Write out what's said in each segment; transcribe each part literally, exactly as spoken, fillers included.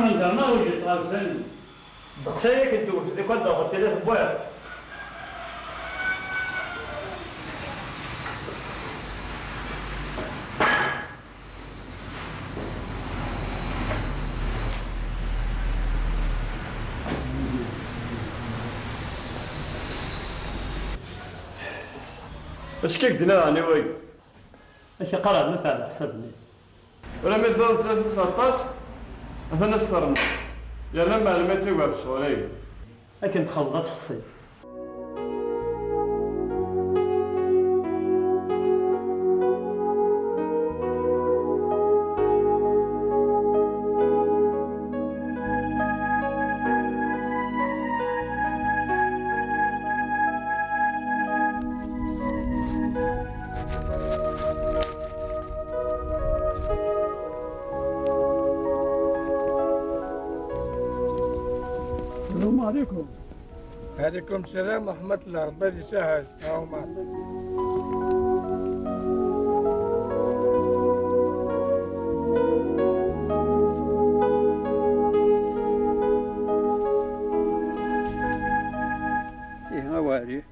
Anda ma wejdeɣ ɣer sani. Ddeqs-aya akken tewjed i kan daxel tili tewwiḍ. Acu k-id-nniɣ ɛni wagi? Ad k-iqqar rnu teɛna ḥsab-nni. Ula mi ẓran ttlasis aṭas, atan ad s-ternu. Yerna meɛlum ad tagi ɣef ccɣel-agi. Akken txedmeḍ ad teḥṣiḍ. السلام عليكم. وعليكم السلام ورحمة الله، ربي يسهل. اللهم آمين. إيه، ما واري.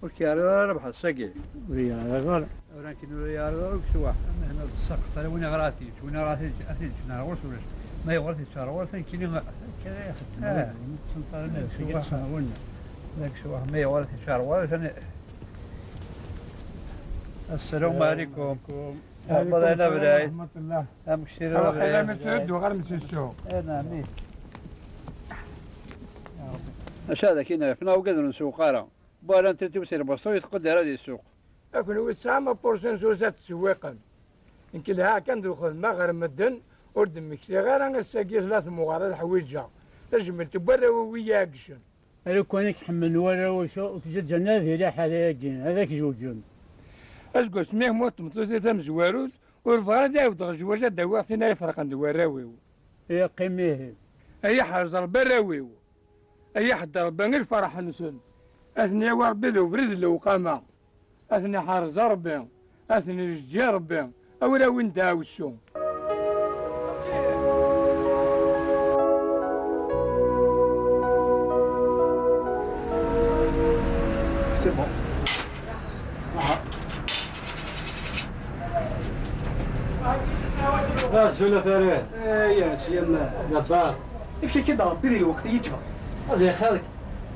Ur k-yeɛriḍ ara Rabaḥ ass-agi? Ur yeɛriḍ ara. Ur k-yeɛriḍ ara deg sswaḥ. Ama hna d sseqt ara win ara t-yeǧǧ, win ara t-yeǧǧ, ad t-yeǧǧ ɣer ɣur-s ulac. Ma yebɣa ad t-yeǧǧ ɣer ɣur-s, nekkini akka ara ixeddem. Ah. Deg sswaḥ. Deg sswaḥ. Ma yebɣa ad t-yeǧǧ ɣer ɣur-s, ad n-, Assalamu alaikum. Ɛelmeḍ a Nna Belɛid. Amek tiliḍ a Belɛid? Acu ad d-uɣal msisu? Eh, naɛmi. Acu ad ak-iniɣ, neɣ ugad ur nsuq ara. Wala n telt-iw si lbaṣṭu, yettquddir ad isuq. A kunwi tesɛam apursensus ad tsewwiqem. Nekk lhaɣ kan d lxedma ɣer medden, ur d-mmektiɣ ara ass-agi tella temɣer ad ḥwiǧeɣ tajmilt n warraw-iw i yi-iɛeggcen. Alukan i k-ḥemmlen warraw-ik, ur k-ǧǧan ad iliḥ ara-agi, ad ak-zewǧen. Aseggas-nni ḥmu tmeṭṭut-iw tamezwarut, ur bɣiɣ ara ad ɛiwdeɣ zzwaǧ ad d-awiɣ tin ara iferqen d warraw-iw. Yeqqim ihi. Ay aḥrez Rebbi arraw-iw. Ay iḥedder Rebbi i lferḥ-nsen. Ad ten-yawi Rebbi d ubrid n lewqama. Ad ten-iḥrez Rebbi. Ad ten-ijeǧǧi Rebbi. A ur awin ddeɛwessu. C'est bon. Azul a Farid. Aya, s yemma. Labas. Efk-ak-id Rebbi di lweqt i yi-ǧǧbeɣ. Ad ixir-k.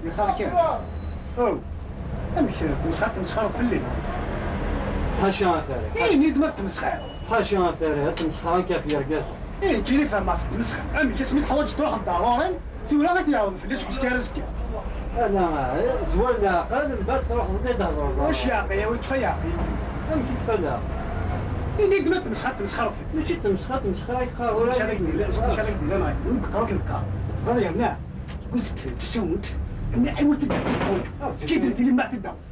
Ixir-k. Aw. Amek tmesxer, tmesxereḍ fell-i? Ḥaca a Farid. Ini-d ma tmesxer. Ḥaca a Farid, ad tmesxer akka ɣef yergazen. Ih, nekkini fehmeɣ tettmesxiṛ. Amek asmi teḥwaǧeḍ truḥeḍ-d ɣer ɣur-i, tura ad t-iɛawed fell-i seg uzekka ar azekka. Ala, zwar leɛqel, mbeɛd truḥeḍ ad d-thedreḍ. Wac yeɛqel, awi kfa yeɛqel. Amek i kfa leɛqel? Ini-d ma tmesxer, tmesxer fell-i. Mačči d tmesxer, tmesxer i teqqar. Acu ara k-d-iniɣ, acu ara k-d-iniɣ, neɣ d qqar akken qqar. Teẓriḍ yerna seg uzekka d tasawent, mmi ɛiwed-d. Efk-iyi-d lkilima ad t-id-awiḍ.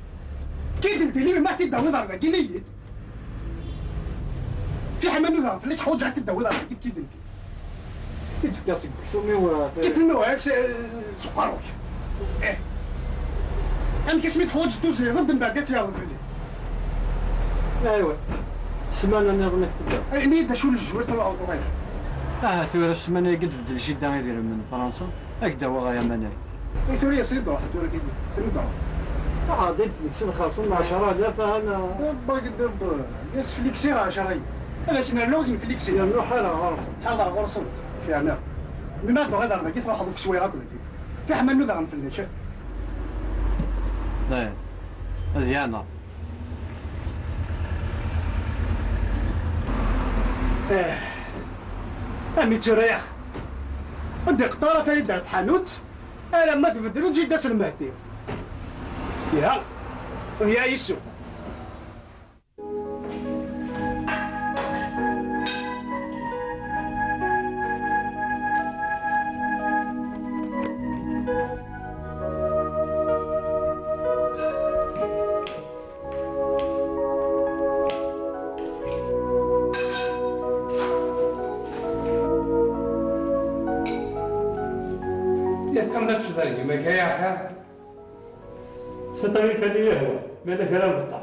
Efk-iyi-d lkilima ad t-id-awiḍ ar dagi, ini-yi-d. Fiḥel ma nudaɣ fell-ak, ḥwaǧeɣ ad t-id-awiḍ ar dagi, efk-iyi-d lkilima. T-id-fkiɣ seg uksum-iw, eh, Kif nnuɣ-ak s, s uqerru-k. Eh. Amek asmi teḥwaǧeḍ tuzliḍ-d, mbeɛd ad tt-yerḍ fell-i? Aywa. Ssmana nniḍen ad k-tedda. Ay, ini-yi-d acu n lejwir tura ɣer tura-ya? Aha, tura ssmana-agi ad tbeddel jidda idrimen n Fransa, ad k-d-awiɣ ay aman-agi. I tura yas-, i d-ruḥen tura kiki? Sani d-ruḥen? Aha, d-, d-, d-, xerṣum ɛecra alaf, aha, na- Ḍebba, ḍebba. Yas fliksi ɛecra. Ad ak-nernu akken fliksi. Yernu ḥala ɣer-sen. Ḥala ɣer-sen. Fiɛna. Mi ma dduɣ ad armeɣ, i truḥeḍ ukeswir akk dagi. Fiḥel ma nudaɣen fell-ak. Dayen. Ad yeɛneɣ. Eh. Am ittura-yax. Ur d-iqeṭṭu ara Farid ar tḥanut, alamma tbeddel lǧidda s lmehdi. Ya, ya i ssuq. Yeqqim d aččḍan gma-k ay axir. Sata i kan i yehwa, ma yella kra n lxeṭṭa.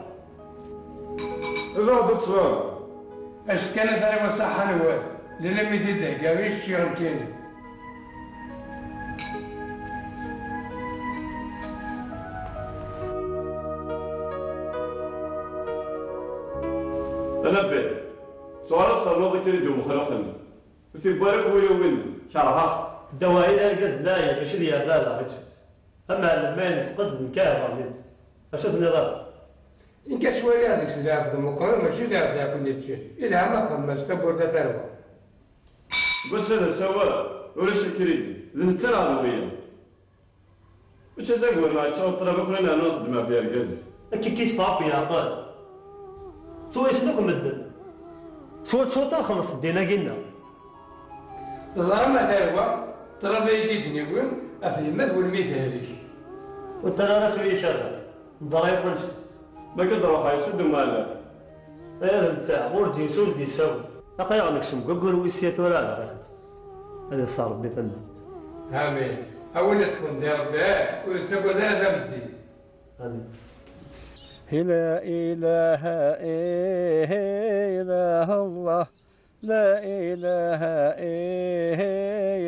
Ad aɣ-d-ṭṭfem. Ass kan a tariwa ṣaḥa-nwen, lalla mi t-id-thegga i ččiɣ nekkini. Ttuɣer-as ternuḍ i Kridi umexluq-nni. Ur t-yewwi ara akk wul i win, kerheɣ-t. Ddaw-a i d argaz n lɛali, mačči d yerra da, ečč. Amɛellem ma yenṭeq-d d nekk ara iḍerren-is. Acu tenniḍ ara? Nekk ad twaliɣ deg-s lɛebd meqqren, mačči d lɛebd akk-nni d ccir. Ilha ma txemmem-as tawwurt a tarwa. Deg wass-a d asawa, ulac Kridi, d netta neɣ d wiyaḍ. Mačči d agur neɣ yeččur ṭṭrad akk la nernu nxeddem ɣef yergazen. Akka i k-yefka akk yeɛṭel. Ttwaysen akk medden. Ttwur ttwur xelleṣ ddin-agi-nneɣ. Teẓram a tarwa, ṭṭrad ay d-id-niwi ɣef yemma d welmi d-hrik. Ur ttara ara s wi icerra. Neẓra yakk annect. Ma akka d-ruḥeɣ yesud umaɛlal. Aya d netta, ur d-yusi ur d-yessawel. Aql-aɣ nekcem deg waggur wis sya tura neɣ ahat. Ad iṣṣer Rebbi tameddit. Amin. A win iṭṭfen di Rebbi, ur nettagad ara tameddit. Amin. لا إله إلا الله، لا إله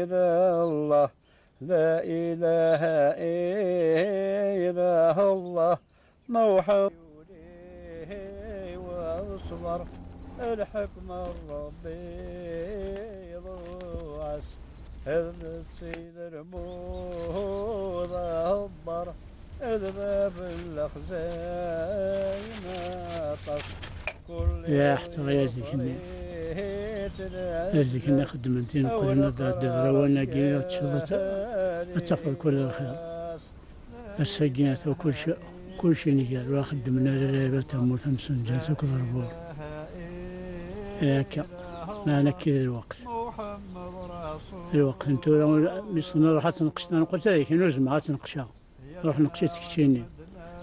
إلا الله، لا إله إلا الله، محمد. واصبر، الحكم الربي يضوعس، هذا السيد الموضى هبر، الباب الخزاين طف. Ih, ḥettɣ ay azik-nni. Azik-nni xeddmen tin kkren ad d-ɛeddi d lawan-agi, ad teččeḍ, ad tafeḍ kul lxir. Ass-agi ata kulci, kulci ngar, ur xeddmen ara lɛibad tamurt am Senǧans akked Rebur. Akka, meɛna akka i d lweqt. Lweqt n tura, mi s-tenna ruḥ ad tneqceḍ taneqquct-agi, ur zemreɣ ad tt-neqceɣ. Ruḥ neqc-itt keččini.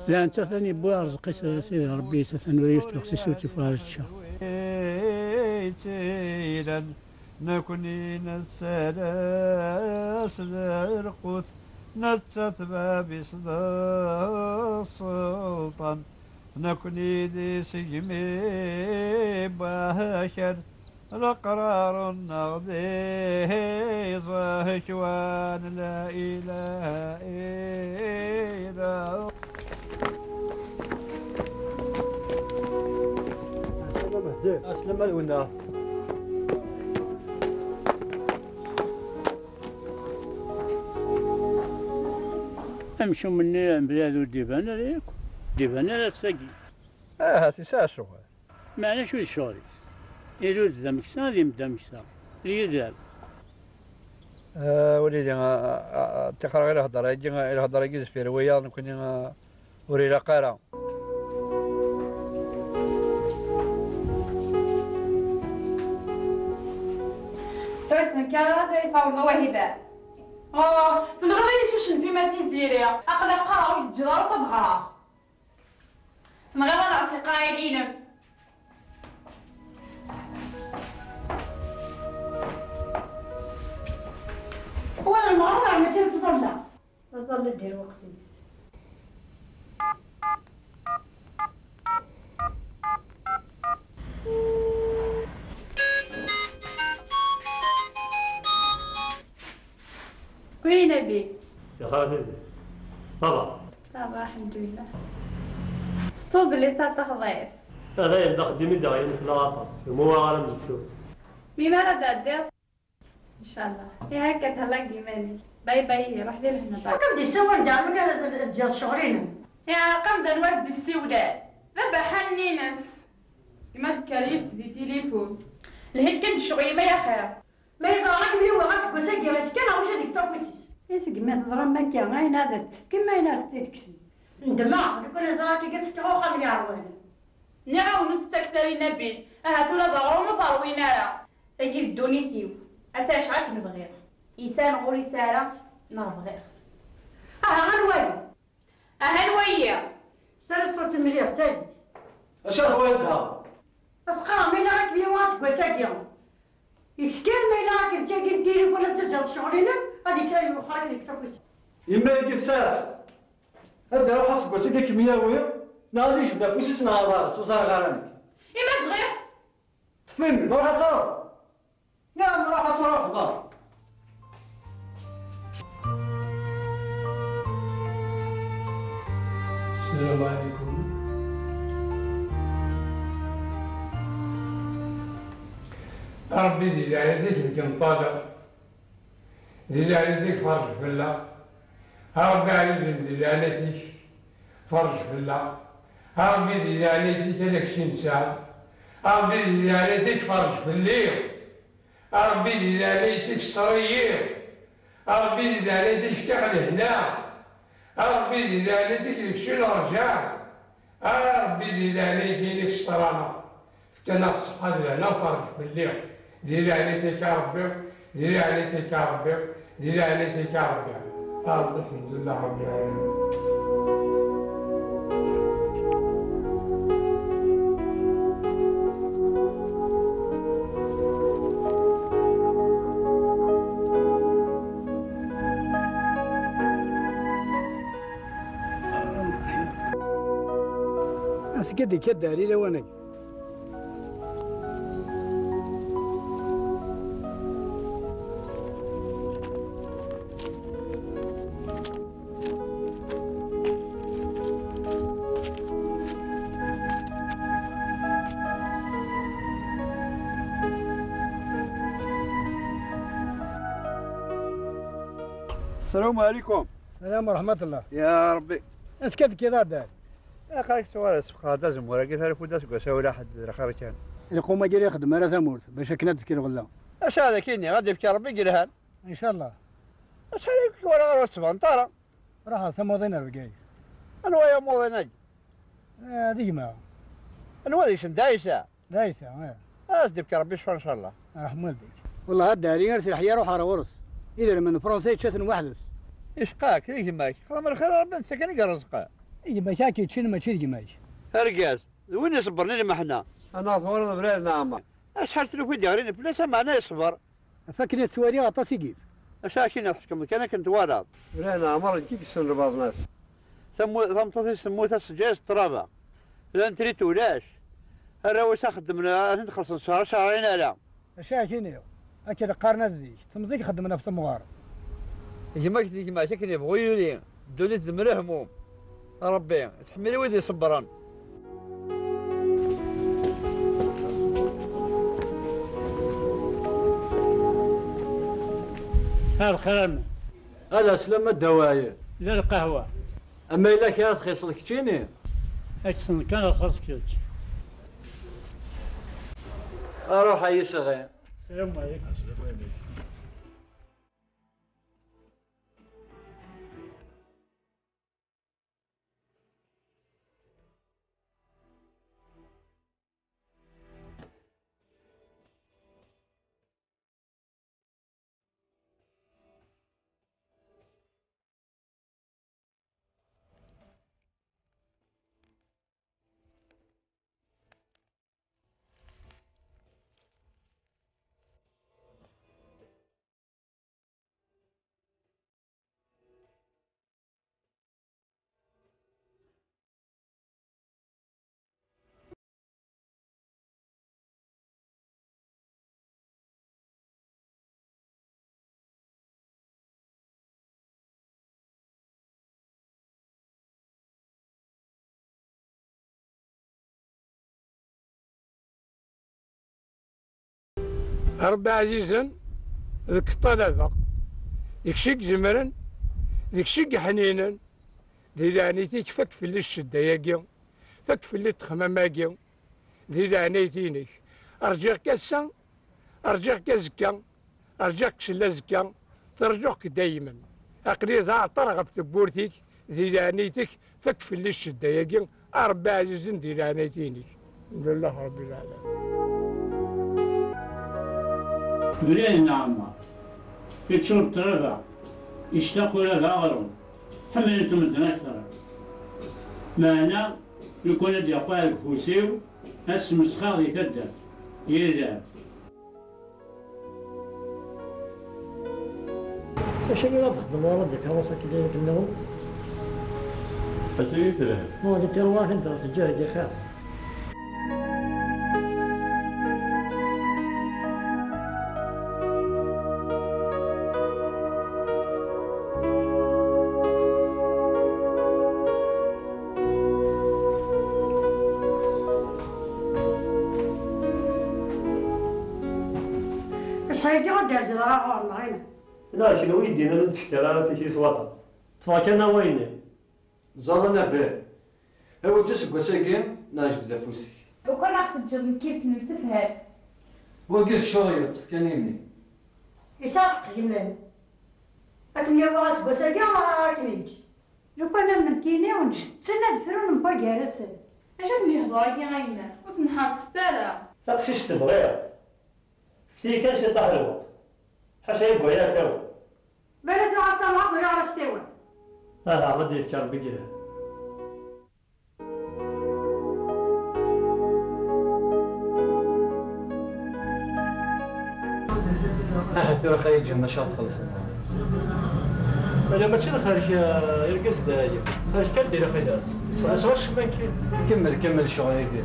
La nettat ad yewwi arezq-is Sidi Ṛebbi-s, atan ur yif lweqt-is ur tufi ara tečča. Ittilan, nekni nessalas d lqut, nettat bab-is d sselṭan, nekni d isegmi bakar. Leqrar-nneɣ d iẓekwan, la ilaha illa. Aslama Mehdi. Aslama Lwenna. Amcum-nni mebɛid ur d-iban ara yakk. D-iban ara ass-agi. Ahat yesɛa ccɣel. Meɛna acu d ccɣel-is? Ilul-d d ameksa, ad yemmed d ameksa. D yidal. Ah, wali di, ah, ah, ah, ṭixreɣ i lhedra-agi, ah, i lhedra-agi deffir wiyaḍ, nekkni, ah, ur ilaq ara. Tura d nekk ara d-tawḍeḍ a Wahida. Ah, tenɣiḍ-iyi s ucenfi-m a Tiziri. Aql-aɣ qqareɣ ur yi-teǧǧiḍ ara ad ɣreɣ. Tenɣiḍ-aneɣ s lqaɛida-inem. Wa d lmeɣreb neɣ mačči d tẓalla? Aẓalli d lweqt-is. Oui, Nabil. C'est Khaled Nabil. Ça va? Ça va, alḥemdulillah. Tettuḍ belli d taṭaxḍift. Ah, dayen, d axeddim i d-aɣ-yemxel aṭas. Ur ara nessiweḍ. Melmi ara d-tɛeddiḍ? Ncallah. Ihi akka, thella deg yiman-ik. Bye bye, ruḥ di lehna, bye. Akken d-yessawal daɣen, akken ad, ad ǧǧeɣ ccɣel-inem. Iɛreq amdan wa s-d-yessiwlan. D abaḥan-nni-ines. Yemma d-tekker yid-s di tilifun. Lhi-d kan d ccɣel-im ay axir. Ma yeẓra akken mi uɣeɣ aseggas-agi, azekka neɣ mačči deg-s afus-is? I segmi teẓram akka, ayen ad as-tefkem, ayen ad as-tt-id-kksen. Nedmeɣ, lukan yeẓra akka i ttekkeɣ uxxam n yeɛwan. Nniɣ-awen ur tettakket ara i Nabil, ahat ula d aɣrum ur t-ṛwin ara. Tagi d ddunit-iw, ad tt-ɛiceɣ akken bɣiɣ. Yesɛa neɣ ur yesɛi ara, neɣ bɣiɣ. Aha, ad nwali. Aha, nwali. Sali ṣṣut mliḥ, sali. Acu ara twaliḍ daɣen? Asqaṛ, ma yella akken yawi aseggas-agi. Yeskan ma yella akken ttagin tilifun ad teǧǧeḍ ccɣel-inem, ad yekk-, ad yewxer akken deg-s afus. Yemma-agi tserreḥ. Ad d-aruḥ aseggas-agi ad kem-yawi, neɣ ad ijbed afus-is neɣ aḍar-is, ur ẓriɣ ara nekk. I ma tebɣiḍ? Ṭṭef-iyi, ma ruḥ ad truḥ. Neɣ ma ruḥ ad truḥ, ḍer. السلام عليكم. A Ṛebbi, di leɛnayt-ik deg-k nṭaleɣ, di leɛnayt-ik ferrej fell-aɣ. A Ṛebbi ɛzizen, di leɛnayt-ik ferrej fell-aɣ. A Ṛebbi, di leɛnayt-ik ala kečč i nesɛa. A Ṛebbi, di leɛnayt-ik ferrej fell-i. A Ṛebbi, di leɛnayt-ik ṣṣer-iyi. A Ṛebbi, di leɛnayt-ik fk-aɣ lehna. A Ṛebbi, di leɛnayt-ik deg-s i nerǧa. A Ṛebbi, di leɛnayt-inek ṣṣer-aneɣ. Fkan-aɣ ṣṣeḥḥa d lehna, ferrej fell-i. Di leɛnayt-ik a Ṛebbi, di leɛnayt-ik a Ṛebbi, di leɛnayt-ik a Ṛebbi. A Ṛebbi, lḥemdullah Ṛebbi lɛalamin. Asga d-ikka ddeɛli lawan-agi. السلام عليكم. السلام ورحمة الله. يا ربي. اش كتكي ضاد؟ يا خالك صغار، سبق هذا زمورة، قلت لك ودا سقوا سوي لا حد خارج كان. القوم قال يخدم على ثمورت باش كنا تفكير غلا. اش هذا كيني غادي يبكي ربي قلهان. ان شاء الله. اش عليك ولا غير سبع نطارة؟ راح ثموضين ربقاي. انا ويا موضين اجي. هذيك ما. انا وادي شن دايسة. دايسة، ايه. اش دبك ربي يشفى ان شاء الله. رحم والديك. والله هاد الدهري غير سلاح يروح على ورث. اذا من فرنسا يتشاثن وحدث. ايش قاك؟ ايش ماك؟ خلاص من خير ربي انت كان يقرا رزقه. اي ماك هاكي تشن ماشي ديك ماك. ارقاز، وين يصبرني لما حنا؟ انا صورنا بلادنا عمر. اشحال تلوفي ديالين فلاس معنا يصبر. فاكني السواري غطاس يقيف. اش عاكين تحكم كان كنت ورا. بلادنا عمر نجيك السن بعض الناس. ثم ثم تصير سموتها سجايس ترابا. لا نتريت ولاش. الراوي ساخدمنا، ندخل شهر شهرين على. اش عاكيني؟ اكيد قارنا الزيك، تمزيك خدمنا في تمغار. يماك ديك ما شكني بغيو لي. الدنيا تدمر هموم. ربي، تحملي ويدي صبرا. هذا خير. هذا سلام الدواير. لا القهوة. أما إلا كانت خيصل كتشيني. أكسن كان الخاص كيوتش. أروح أي صغير. السلام عليكم. Ṛebbi ɛzizen deg ṭṭalaba, deg-s i izemren, deg-s i yeḥninen, di leɛnayt-ik fak fell-i ccedda-agi, fak fell-i ṭṭexmam-agi, di leɛnayt-inek. Rǧiɣ-k ass-a, rǧiɣ-k azekka, rǧiɣ-k sell azekka, ttraǧuɣ-k daymen. Aql-i d aɛṭar ɣef tewwurt-ik, di leɛnayt-ik, fak fell-i ccedda-agi, a Ṛebbi ɛzizen di leɛnayt-inek. Llah Ṛebbi lɛalamin. Brin Ɛmer, yeččur d ṭṭraba, yectaq ula d aɣrum, ḥemmlen-t medden akteṛ. Meɛna, lukan ad d-yeqquɛ deg ufus-iw, ad smesxeɣ di taddart, yir dehb. Acu i la txeddmeḍ ara d-ikaruṣ akken i akken nniḍen? Acu i telha? Bon, di tiṛwaḥin d ɣef lǧehd i xir. Tagi ad d-yerzu ɣer ɣur-neɣ, ina. Neɣ kenwi i d-yennan ur d-tektal ara tikli s waṭas. Ṭṭfeɣ kan awayni. Ẓẓaḍ a Nabal. Awi-tt aseggas-agi, neɣ jbed afus-ik. Lukan aɣ-teǧǧeḍ nekk yid-s nemsefham. Wagi d ccɣel yeṭṭef kan imi. Yesɛa lḥeqq gma-m. Ad kem-yawi aseggas-agi, ad kem-yeǧǧ. Lukan am nekkini, neǧǧet-ten ad frun mkul gar-asen. Acu ten-yehḍer-agi a yemma? Ur ten-ḥerset ara. Taqcict tebɣiḍ. Fti kan ciṭṭaḥ lweqt. Ḥaca i waya ad tawi. Bala tuɣal d tamɣart ula ɣer as-tawi. Aha, ad d-yefk Rebbi gma-m. Aha tura xayi ǧǧem maca ad xellṣen. Ala mačči d xerk, eh, irgazen dayen. Xerk kan diri xidar. Sɛiɣ ccemma-nki. Kemmel, kemmel ccɣel-agi.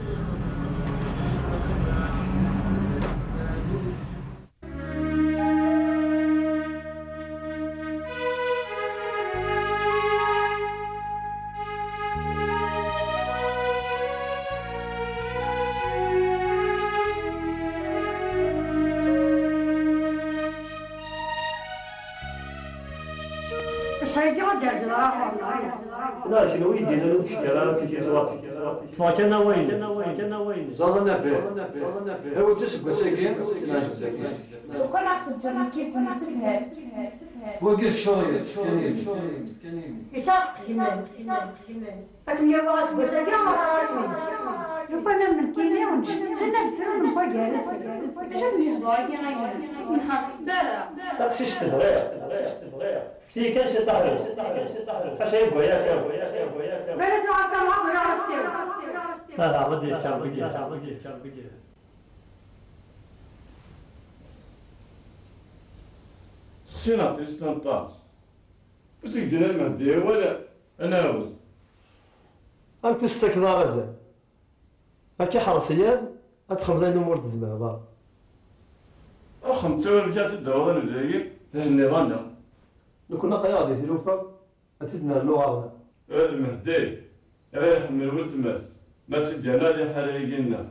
Acḥal i d-ɛezleɣ ɣur-neɣ. Neɣ kenwi i d-yennan ur d-tektal ara tikli s waṭas. Ṭṭfeɣ kan awayni. Ẓẓaḍ a Nabal. Awi-tt aseggas-agi, neɣ jbed afus-ik. Lukan aɣ-teǧǧeḍ nekk yid-s nemsefham. Wagi d ccɣel yeṭṭef kan imi. Yesɛa lḥeqq gma-m. Ad kem-yawi aseggas-agi, ad kem-yeǧǧ. Lukan am nekkini, neǧǧet-ten ad frun mkul gar-asen. Acu ten-yehḍer-agi a yemma? Ur ten-ḥerset ara. Taqcict tebɣiḍ. Fti kan ciṭṭaḥ lweqt. Ḥaca i waya ad tawi. Bala tuɣal d tamɣart ula ɣer as-tawi. Aha, ad d-yefk Rebbi gma-m. Sexsin aṭas n ṭṭas. Ur s-gdin ara Mehdi awal ad nɛawez. Amek ur s-tettakeḍ ara azal? Akka ḥreṣ yad, ad txedmeḍ ayen umi ur tezmireḍ ara. Axxam ttawal amek ad tt-id-tawiḍ anebdu-agi, thenniḍ-aneɣ. Nekkni aql-aɣ di tlufa, ad tt-id-nernu ɣer-neɣ. Eh, Mehdi, iɣ iḥemmel weltma-s, ma tt-id-yerna liḥala-agi-nneɣ.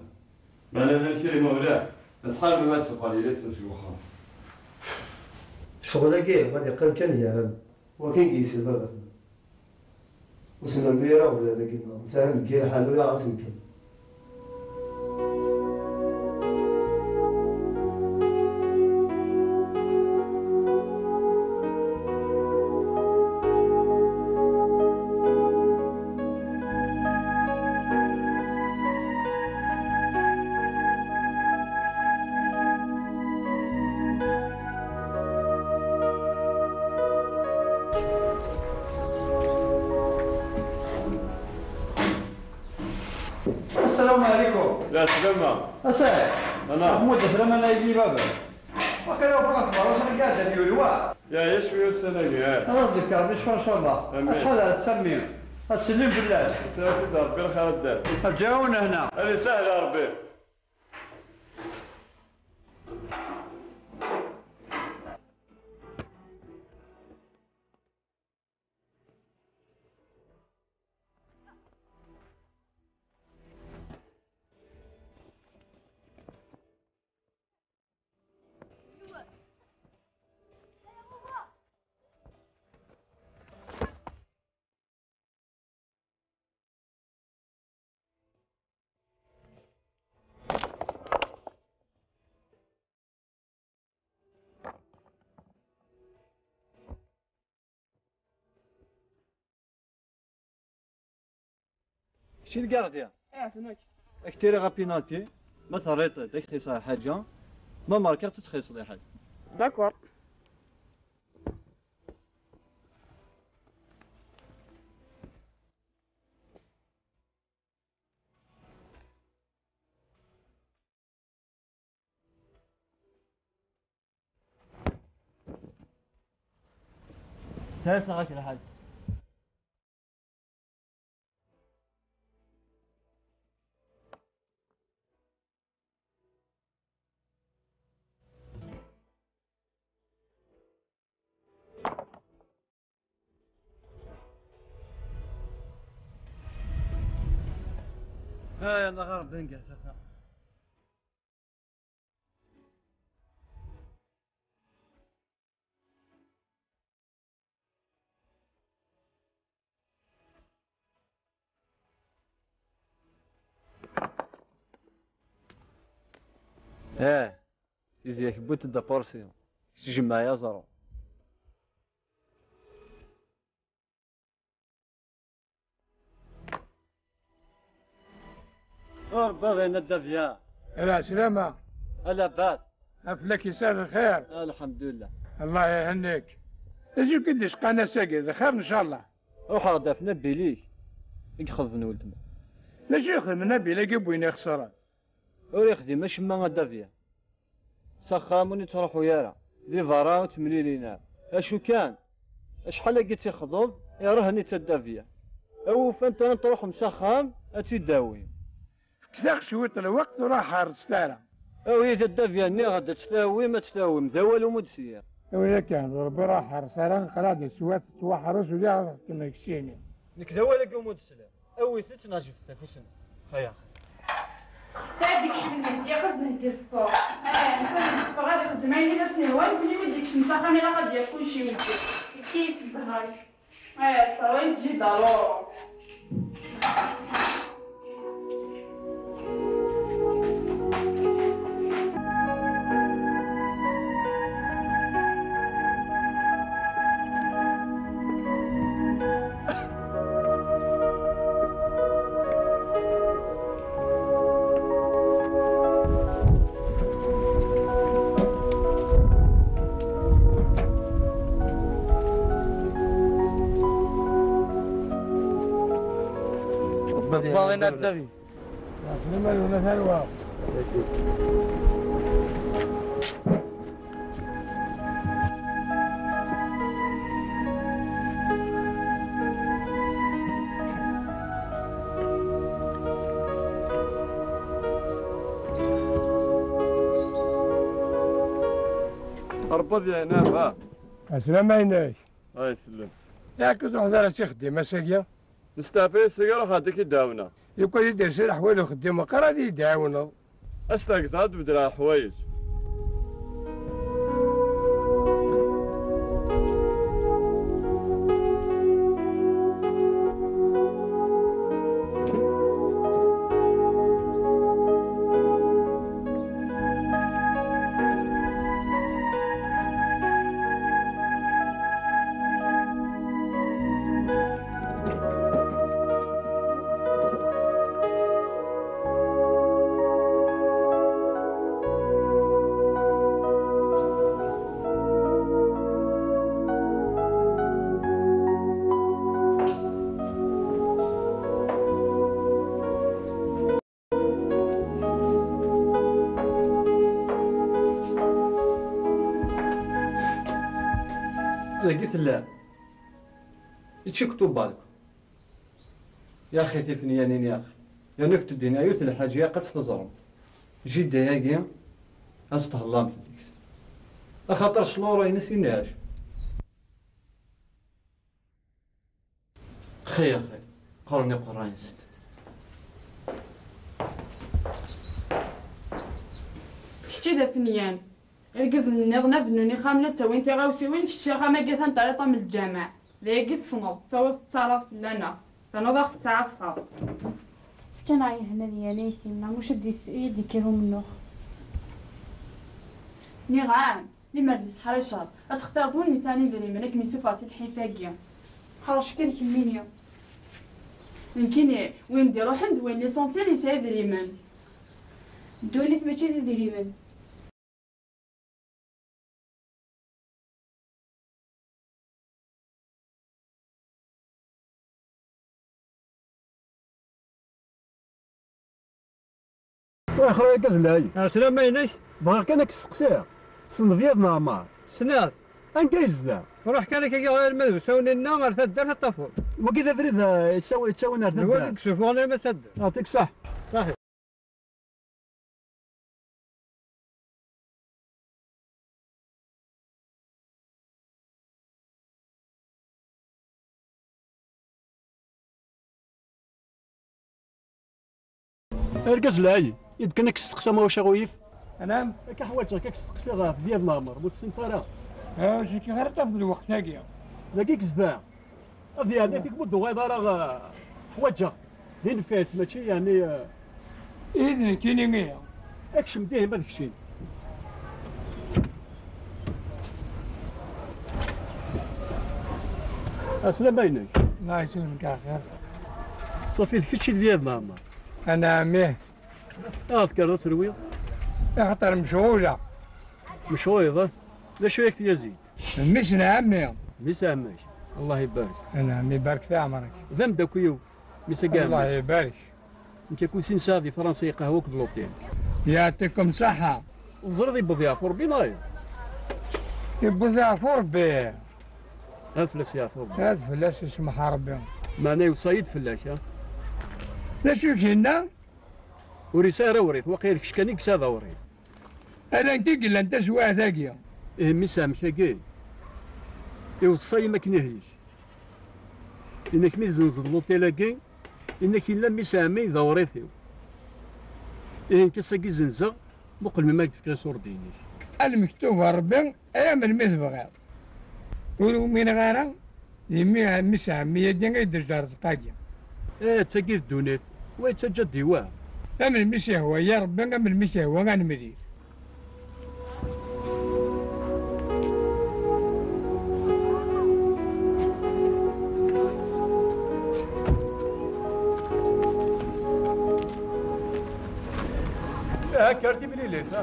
Meɛna d amek i imawlan, ad tḥareb ma ad tuqal yelli-tsen seg uxxam. Ccɣel-agi ad yeqqim kan gar-aneɣ. Wakin i yesla baba-tneɣ. Ur s-nrennu ara aɣbel-agi-nneɣ, netta ha neggi lḥal ula ɣer asentel. السلام عليكم. Lɛeslama. A Saɛid. Ana. Mahmud, afram ana yili baba. Waqila ufɣeɣ-t berra, ur ẓriɣ ara d yulwa. Yeɛya cwiya ussan-agi, ah. Ad ẓẓgeɣ di ccfer, ncallah. Amin. Acḥal ara tsammi. Ad sellen fell-as. Ad tt-id Rebbi lxir ad d-taf. Ad ǧǧeɣ-awen hna. Ad isahel Rebbi. Kečč i d gardien? Ih, nek. Ad k-tiriɣ apinalti, ma terriḍ-t, ad k-txisseḍ lḥaǧa, ma markaɣ-tt, ad txisseḍ lḥaǧa. D'accord. Tesɛa lḥaǧa. ها يلا غير بنقى. Ah, izi-ak wwint-d apursi, s jemɛa aẓru. Ur bɣin a Dda Bya. Ala slama. Ala bas. Aflak yesɛa lxir. Alḥemdulillah. Allah ihennik. D acu i k-id-isqan ass-agi? D xir, ncallah. Ruḥeɣ-d ɣef Nabil-ik i ixeḍben weltma. D acu ixedmen Nabil-agi n win ixesren? Ur ixdim acemma a Dda Bya. S axxam ur nettruḥu ara, di berra ur ttemlilin ara. Acu kan, acḥal agi tt-ixḍeb, iṛuḥ netta a Dda Bya. Awi ufan tura truḥem s axxam, ad tt-id-awim. Fket-aɣ cwiṭ lweqt, ur aɣ-ḥerrset ara. Awi-t a Dda Bya, nniɣ-d ad tt-tawim, ad tt-tawim, d awal umudsi. Awi yakan, d Ṛebbi ur aɣ-ḥerres ara, neqra-d swat tettwaḥrus ula ɣef tmegsin. Nekk d awal-agi umudsi. Awit-tt neɣ jebdet afus-nwen. Xaya. Saɛid ikcem nnehdi, axed nnehdi ṣṣfa. Eh, netta mi d-yeffeɣ ad ixdem ayen i as-yehwan, nekni mi d-yekcem s axxam ilaq ad d-yaf kullec i weddi. Efk-iyi-d zzher-ik. Eh, ṣṣeṛwa-is jida luṛu. Rebbi ad iɛawed. Rebbi ad iɛawed. Rebbi ad yeɛnam, ha. Ɛeslama-inek. Ay, sellem. Yak ur truḥeḍ ara s ixeddim ass-agi? Nesteɛfa yes-k, ruḥ ad k-id-ɛawneɣ. Yukan i d-yersa leḥwal uxeddim, meqqar ad iyi-d-ɛawneḍ. Ad s-tɛegzeḍ ad d-beddleɣ leḥwayeǧ. Dagi tella. Iččik tubalku. Yaxi tifenyanin yaxi. Yerna kent-d-ini yiwet n lḥaǧa ilaq ad tt-teẓremt. Jida-agi, ad s-thellamt deg-s. Axaṭer s lura-ines i nɛac. Xi, axi, qqaren iqerra-nsent. Kečč i d afenyan. Irgazen nniḍen ad bennun ixxamen, ad ttawin tiɣawsiwin, kečč axxam-agi atan terriḍ am lǧameɛ. D ayagi tessneḍ, tettawiḍ tettaraḍ fell-aneɣ. Ternuḍ a ɣ-tettɛassaḍ. Fkan-aɣ ihennayen ay tinna, muc ad d-is-, ad d-yekker umennuɣ. Nniɣ-am, limer d teḥriceḍ, ad textireḍ win yesɛan idrimen ad kem-isuffeɣ si lḥif-agi. Ḥrec kan kemmini. Nekkini, win d-iruḥen d win l'essentiel yesɛa idrimen. Ddunit mačči d idrimen. Wexxer ay argaz lɛali. Ɛeslama-inek. Bɣiɣ kan ad k-steqsiɣ. Tessneḍ Yad Neɛmer? Ssneɣ-t. Anga yezdeɣ? Ruḥ kan akka ɣer ma d usawen-inna ɣer taddart ad tafeḍ. Wagi d abrid, eh, yettaw-, yettawin ar taddart. D wagi i yessufuɣen arma d taddart. Yeɛṭik ṣṣeḥḥa. Ṣaḥi. Argaz lɛali, i d-kan ad k-steqsiɣ ma ulac aɣilif. Anam? Akka ḥwaǧeɣ-k ad k-steqsiɣ ɣef Yad Neɛmer, ma ur tessineḍ ara. Ah, ur cukkeɣ ara tafeḍ lweqt-agi. Dagi i yezdeɣ. Ad yeɛni tik ma ur d-tuɣaleḍ ara, eh, ḥwaǧeɣ. Di nnfas, mačči yeɛni, eh. Ihi d nekkini, ihi. Akcem dihin ma d keččini. Aslama-inek. Allah yesselmek axir. Ṣafi, d kečč i d Byayd Mɛemmer? Ana ɛemmi. Aɣ tekkreḍ ad terwiḍ? Axaṭer mecɣuleɣ. Mecɣuleḍ, eh? D acu yak tyazit? Mmi-s n ɛemmi. Mmi-s n ɛemmi-k. Allah ibarek. Ana ɛemmi, barek fi ɛemrek. D ameddakel-iw, mmi-s n ɛemmi-k. Allah ibarek. Nekk akked-s nesɛa di Fransa lqahwa akked l'hôtel. Yeɛṭikum ṣṣeḥḥa. Teẓriḍ yewweḍ yeɛfu Rebbi neɣ? Yewweḍ yeɛfu Rebbi. Ad fell-as yeɛfu Rebbi. Ad fell-as isemmeḥ Rebbi. Meɛna iweṣṣa-yi-d fell-ak, ha? D acu i k-yenna? Ur yesɛi ara awrit, waqila d kečč kan i yesɛa d awrit. Ala nekk i yellan taswiɛt-agi. Ihi mmi-s n ɛemmi-k-agi, iweṣṣa-yi am akken ihi-k. Yenna-k mi tzenzeḍ l'hôtel-agi, yenna-k yella mmi-s n ɛemmi d awrit-iw. Ihi nekk ass-agi zenzeɣ, muqel melmi ara k-d-fkeɣ iṣurdiyen-ik. A lmektub n Rebbi, aya melmi tebɣiḍ. Ur umineɣ ara, d mmi, mmi-s n ɛemmi-agi i d-teǧǧa rrezq-agi. Eh, d tagi d ddunit, wa yettaǧǧa-d i wa. Am melmi s-yehwa ya Rebbi, am melmi s-yehwa ad nemlil. Akka ar timlilit, ha?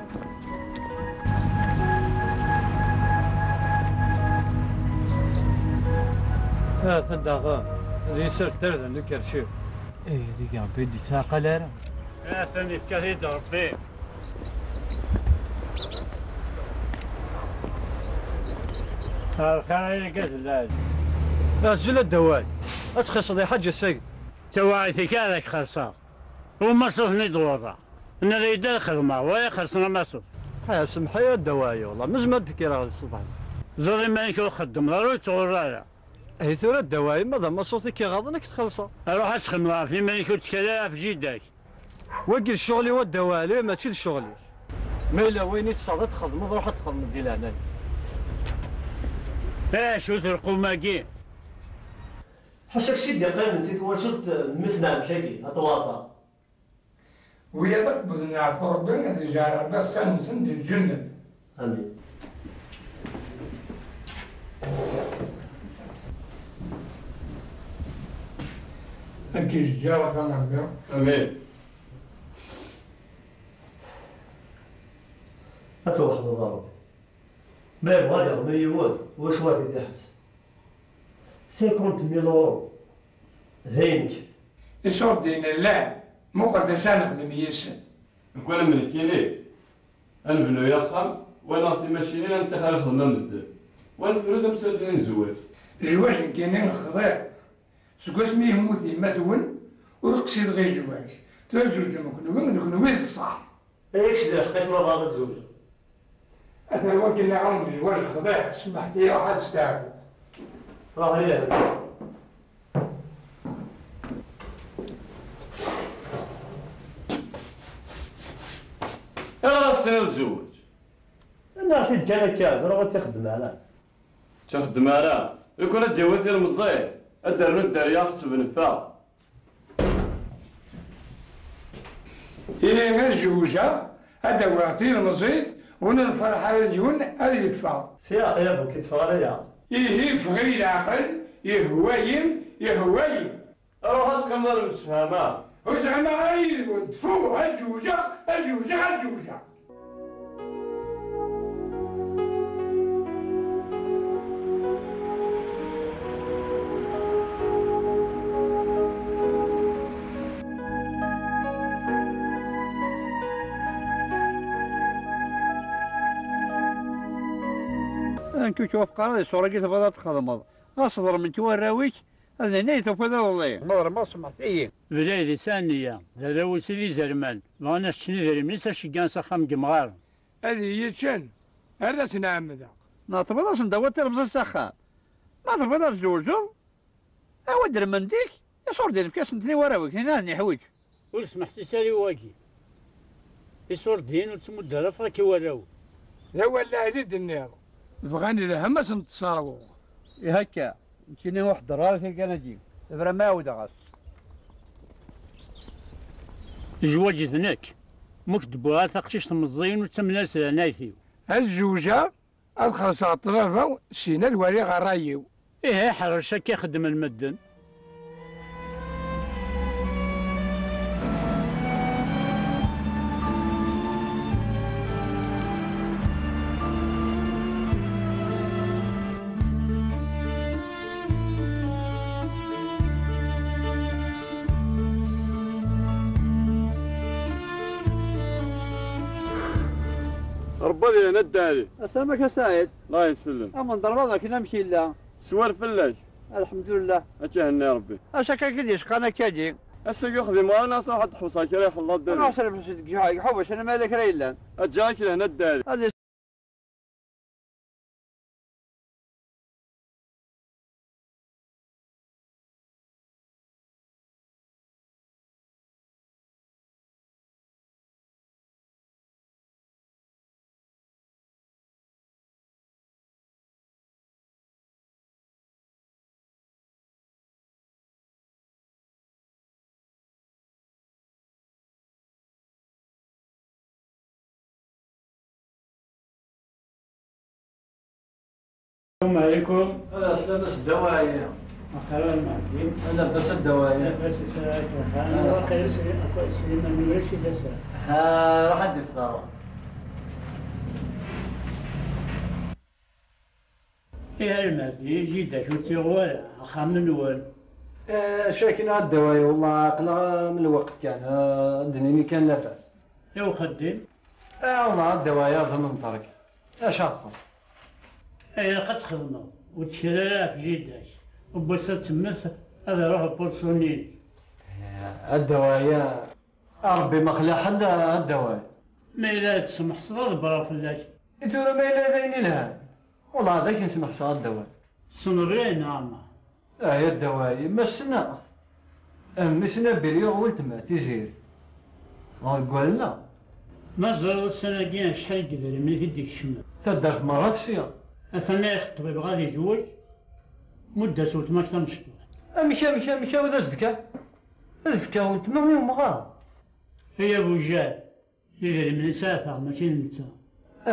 Atan daɣen, d yesser tarda n ukerciw. Eh, deg Rebbi ur d-yettɛaqal ara. Atan yefka-t-id Rebbi. Ar lxir ay argaz n lɛali. Azul a Dda Wali. Ad txellṣeḍ i lḥaǧa ass-agi? D tawaɣit-ik ara k-xellṣeɣ. Uma ṣṣut-nni d-ɣurreɣ. Nniɣ-iyi-d ad xedmeɣ, wa ixellṣen a Maṣut. Ha, semmeḥ-iyi a Dda Wali, wellah, mazal ad d-kkreɣ di ṣṣbeḥ. Ẓer iman-ik ur txeddmeḍ ara, ur yettɣurr ara. Ahi tura a Dda Wali, ma d amaṣut i k-iɣaḍen, ad k-t-xellṣeɣ. Ruḥ ad txedmeḍ ɣef yiman-ik, ur ttkel ara ɣef jida-k. Wagi d ccɣel-iw a Dda Wali, mačči d ccɣel-ik. Ma yella wayen i tesɛiḍ ad txedmeḍ, ruḥ ad txedmeḍ di leɛnaya. Acu-t lqum-agi? Ḥaca kečč i d-yeqqimen si twacult n mmi-s n ɛemmi-k-agi, a Ṭwata. Wiyaḍ akk wwḍen leɛfu Rebbi, ad iǧɛel Rebbi iɣsan-nsen di lǧennet. Amin. Ad k-ijeǧǧ Rebbi. Amin. Ad twḥeḍeḍ a Rebbi. Ma yebɣa ad iɣmi yiwen, wacu ad t-id-iḥbes? Cinquante mille euros. D ayen kan. Iṣurdiyen llan, muqel d acu ara nexdem yis-sen. Nekk wala am nekkini, ad nebnu axxam, wa neɣ timacinin, ad nettaxer ad xedmen medden, wa nefru tamsalt-nni n zzwaǧ. Zzwaǧ nekkini xḍiɣ. Seg wasmi yemmut yemma-twen, ur qsideɣ i zzwaǧ. Tura tzewǧem kenwi, d kenwi d ṣṣeḥ. Ay kečč d lḥeqq-ik ma bɣiḍ ad tzewǧeḍ. Atan wagi nniɣ-am-d zzwaǧ xḍiɣ, semmeḥt-iyi ruḥ ad steɛfuɣ. Ruḥ yid-m. Ayɣer ad s-tiniḍ zzwaǧ? Annaɣ-t-id kan akka, ẓriɣ ur tt-ixeddem ara. Ur tt-ixeddem ara? Lukan ad d-yawi tilemẓit, ad d-ternu dderya ɣef tebneffa. Ihi ad zewǧeɣ, ad d-awiɣ tilemẓit, ur nferreḥ ara d yiwen ad yeffeɣ. Si Yeɛqub ur k-itteffeɣ ara Yeɛqub. Ihi yeffeɣ-iyi leɛqel, yehwa-yi, yehwa-yi. Ruḥ ad teqqimeḍ ad nemsefham, ah. Ur zɛimeɣ ara yid-went. Fuh, ad zewǧeɣ, ad zewǧeɣ, ad zewǧeɣ. Nekk ur k-wafqeɣ ara di ṣṣura-agi tebɣiḍ ad txedmeḍ. Ɣas ḍelmen-k warraw-ik, ad nini i tufiḍ iḍelli. Ma ḍelmeɣ, semḥet-iyi. Bla d isɛa nniya, d arraw-is i d izerman, bɣan ad s-ččen idrimen-is, ad ceggɛen s axxam n yemɣaren. Ad iyi-ččen, ar d asen-ɛemmdeɣ. Neɣ tebɣiḍ ad sen-d-tawiḍ tilemẓit s axxam? Ma tebɣiḍ ad tzewǧeḍ, awi-d lmend-ik, iṣurdiyen efk-asen-ten i warraw-ik, tin ad ten-iḥwiǧ. Ur smeḥsis ara i wagi. Iṣurdiyen ur ttmudd ara, ffeɣ-k i warraw. D awal lɛali i d-tenniḍ. Bɣan lhemm ad sen-tesserwuḍ. Ihi akka, nekkini ur ḥeddreɣ ara tirga-agi. Tabra ma ɛawdeɣ-as. Zzwaǧ d nekk. Ma ur k-d-wwiɣ ara taqcict meẓẓiyen, ur ttamen ara s leɛnayt-iw. Ad zewǧeɣ, ad xellṣeɣ ṭṭlaba-w, syin ad waliɣ ṛṛay-iw. Ihi ḥrec akka i xeddmen medden. Rebbi ad yehna Dda Ɛli. Asamek a Saɛid. Allah yesellem. Amenḍer ma d akken amek yella? Swar fell-ak. Alḥemdulillah. Ad k-ihenni Rebbi. Acu akka i k-id-yecqan akka-agi? Ass-agi ur xdimeɣ ara, neɣ ad ḥewseɣ kra ixellaḍ dagi. Ruḥ srefs deg ḥubac, ana ma yella kra yellan. Ad ǧǧeɣ-ak lehna Dda Ɛli. Ad السلام عليكم. آه، سلامة الدواعي. مرحبا معكم. أنا بس الدواعي. بس السلام عليكم. أنا آه. واقع سلي-، أكو سليمان نمرة شي دسا. ها، راح أدي في دارهم. إيه المهدي، جيدك وتيغوال، أخا منول. آه، شاكين هاد الدواعي، والله عاقلة من الوقت كان، آه، الدنيا كان لاباس. إيه وخدم. آه، والله هاد الدواعي هذا من طرك. اش عرفت؟ ايه، قد تخدمه وتشري في جيدك، وبوسة تمس هذا يروح بورسونيل. الدوايا، ربي ما خلى حد الدوايا. ما إلا تسمح صغار برا فلاك. انتو ما إلا ذين لها. والله هذاك نسمح صغار الدوايا. صنبرين عامة. Ah, ya ddaway, ma ssneɣ. Mmi-s n Nabil yuɣ weltma, Tiziri. Ɣer Gwalla. Ma ẓriɣ ussan-agi acḥal n yedrimen i t-id-ikecmen. Taddart merra tesya. Atan iɣ ṭṭbib ɣad izweǧ, mudd-as weltma-k tamecṭuḥt. Amek, amek, amek, awi d as-d-kan? Ad fkeɣ weltma i umɣar. Ay abujad, idrimen i sɛiɣ, mačči d netta.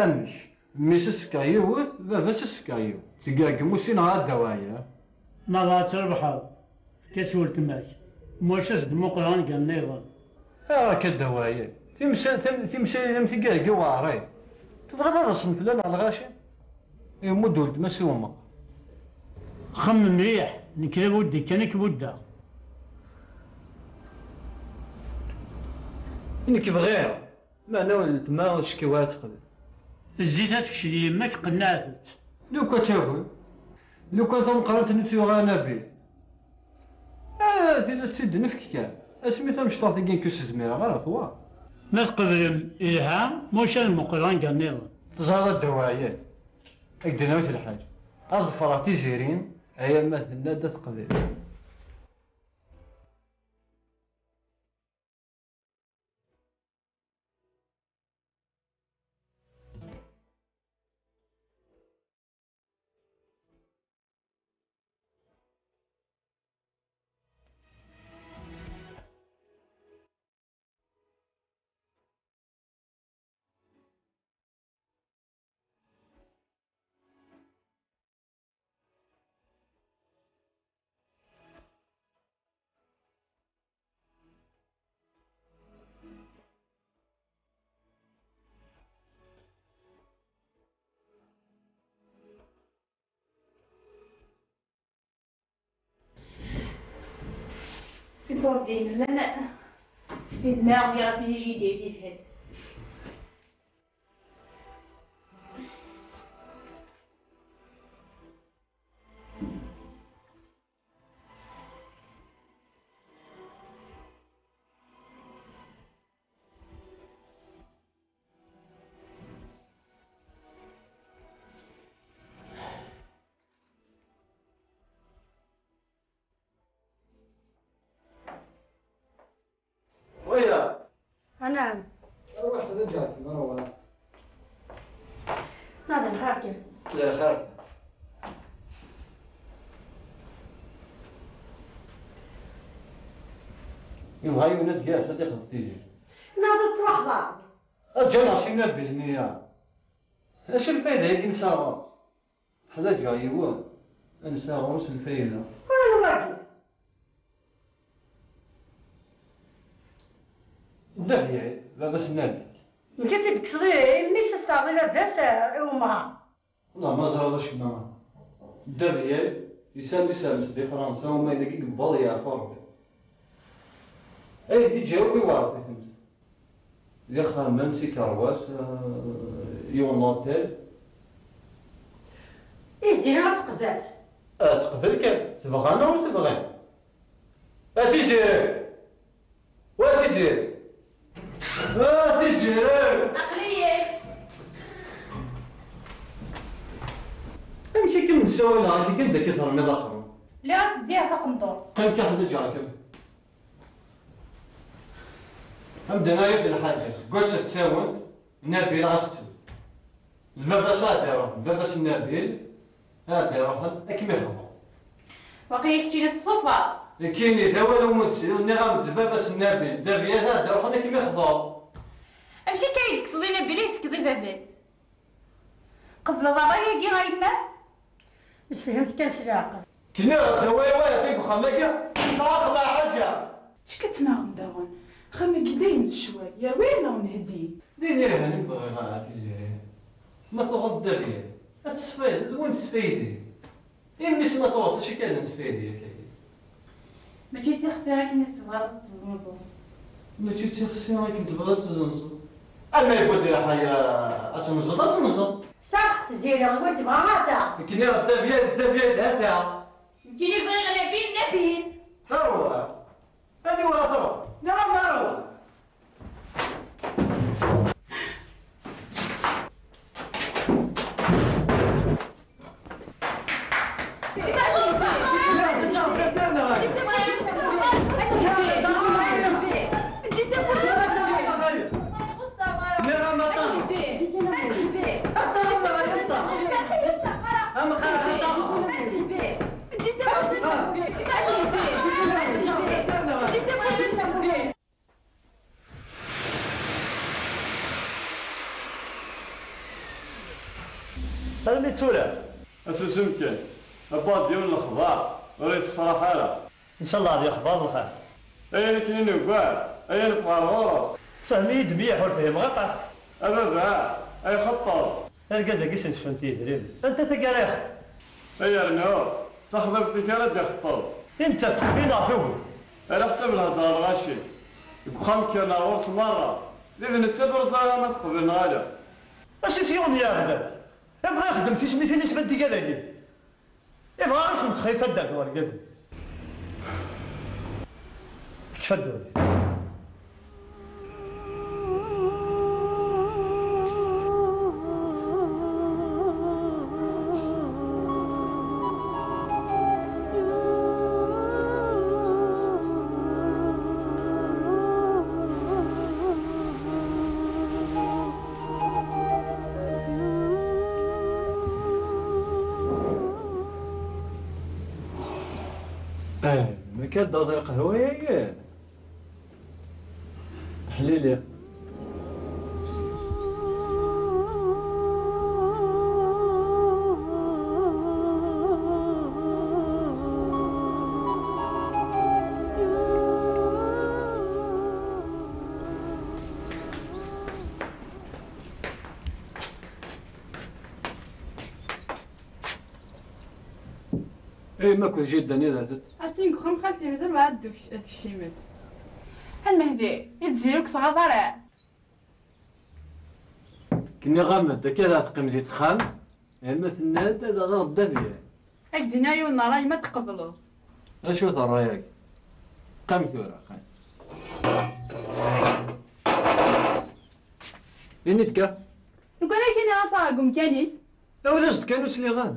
Amek? Mmi-s as-fkeɣ yiwet, baba-s as-fkeɣ yiwet. Tgergem usin ɣer ddawaya. Ma bɣa ad trebḥeḍ, efk-as weltma-k. Maca as-d-muqel anga nniḍen. Ayɣer akka ddawaya? Timsa-, tim-, timsirin am tigergi weɛrit. Tebɣiḍ ad asen fell-aneɣ lɣaci? Imudd weltma-s i umeɣ. Xemmem mliḥ, nekk d abuddi kan i k-buddeɣ. Nekk bɣiɣ, meɛna weltma ur tcekkiw ara teqbel. Zzit ad tekcem yemma-k, qennɛet-tt. Lukan tagi, lukan tameqqrant-nni tt-yuɣ Nabil. Ah, tin ad tt-id-nefk kan. Asmi tamecṭuḥt-agi nekk ur s-zmireɣ ara, twa. Ma tqeblem, ilha, ma ulac ad muqleɣ anga nniḍen. Teẓriḍ a Dda Waɛyan, ad k-d-nawi lḥaǧa. Ad ḍefreɣ Tiziri, ay ama tenna-d ad teqbel. Iṣurdiyen llan, yezmer ad yaɣ yejdi di lhed. ويا. نعم. روح ترجع مرة ولا. ناضي الخير كان. لا، خير. يبغى يولد يا صديق التيزي. ناضت واحدة. أجل عشرين بالمية. اش الفايدة يا كنسا؟ حدا جايوه. Ad nesɛu ɣur-s lfayda. Ur wagi. Dda Byaɛid, baba-s n Nabil. Nekk ad tt-id-tekkseḍ i mmi-s, ad s-teɛreḍ i baba-s, eh, i umɣar. Wallah ma ẓriɣ acemma. Dda Byaɛid, yesɛa mmi-s di Fransa, uma yella i yewweḍ yeɛfu Rebbi. Ay d-iǧǧa akk i weɛruf-itemt. D ixxamen, tikerwas, eh, yiwen n l'hôtel. Tiziri ad teqbel. Ad teqbel kan, tebɣa neɣ ur tebɣi. A Tiziri! Wa Tiziri! A Tiziri! Aql-iyi. Amek i kem-ssawaleɣ akka kan d akka termiḍ aqerru? Lliɣ ad tebdiɣ taqendurt. Qqim kan ḥeǧǧeɣ-kem. Amdan-a yaf lḥaǧa, seg wass ad tsawent, Nabil ɣas ttu. D baba-s ad d-iruḥen, baba-s n Nabil, ad d-iruḥen, ad kem-ixḍu. Waqila keččini testufaḍ. Nekkini, d awal umi d-sliɣ, nniɣ-am-d d baba-s n Nabil, Dda Byaɛid ad d-iruḥen, ad kem-ixḍu. Amek akka i d-tekkseḍ i Nabil i tefkeḍ i baba-s? Qebleḍ ṛṛay-agi a yemma? Msefhamet kan s leɛqel. Kniɣ d awal wara deg uxxam-agi, ma xedmeɣ ḥaǧa. Ečč-k ad tmaɣem daɣen. Axxam-agi dayem d ccwal, yerwi neɣ nheddi? D inirhan i bɣiɣ a Tiziri. Ma tuɣeḍ dderya, ad tesfaydeḍ d win tesfaydi. Imi-s ma tuɣeḍ acu kan ad nesfaydi akka. Mačči d tixsi akken i tebɣiḍ ad tezzenzeḍ. Mačči d tixsi akken tebɣiḍ ad tezzenzeḍ. Ama yewwa-d lḥaya ad tenzeḍ, ad tenzeḍ. Sax Tiziri, ur tebɣa ara ta. Nekni Dda Byaɛid, Dda Byaɛid, ha ta. Nekkini bɣiɣ Nabil, Nabil. Awa. Aniwa ara truḥ? Nniɣ-am ara truḥ. Armi d tura. Asusem kan. Abba d yiwen n lexbar, ur yessefraḥ ara. Ncallah ad yexḍer lxir. Aya nekkni nugar, aya nekk ɣer ɣur-s. Sefhem-iyi-d mliḥ, ur fhimeɣ aṭas. A baba, ay xeṭṭer. Argaz-agi s-necfent yedrimen. Anta tagi ara ixeṭṭer? Ay rnu, taxḍibt-ik ara d-ixeṭṭer. I netta tettqeffi neɣ tugi? Ala ḥsab lhedra lɣaci. Deg uxxam kkren ar ɣur-s merra. D nettat ur ẓriɣ ma teqbel neɣ ala. Acu t-yuɣen yeɛbed-ak? Ibɣa ixeddem tismitin-is ma d-iga dagi. Ibɣa ad yesmesxir taddart wergaz-nni. Tekfa ddunit. Eh, ma kan d-aḍ lqahwa-yagi. Ḥlili. Ay, ma akked jidda-nni d adet. Atin deg uxxam xalti, mazal ur d-tekcimemt. A Lmehdi, i Tiziri ur k-tɣaḍ ara? Nniɣ-am-d akka ad teqqim di texxamt, ama tenna-d ad aɣeɣ ddabex. Ad k-d-iniɣ yiwen n ṛṛay ma tqebleḍ. Acu-t ṛṛay-agi? Qqim tura, qqim. Ini-d kan. Lukan ad k-iniɣ ad taɣeɣ deg umkan-is. Awi-d-as-d kan, ur sliɣ ara.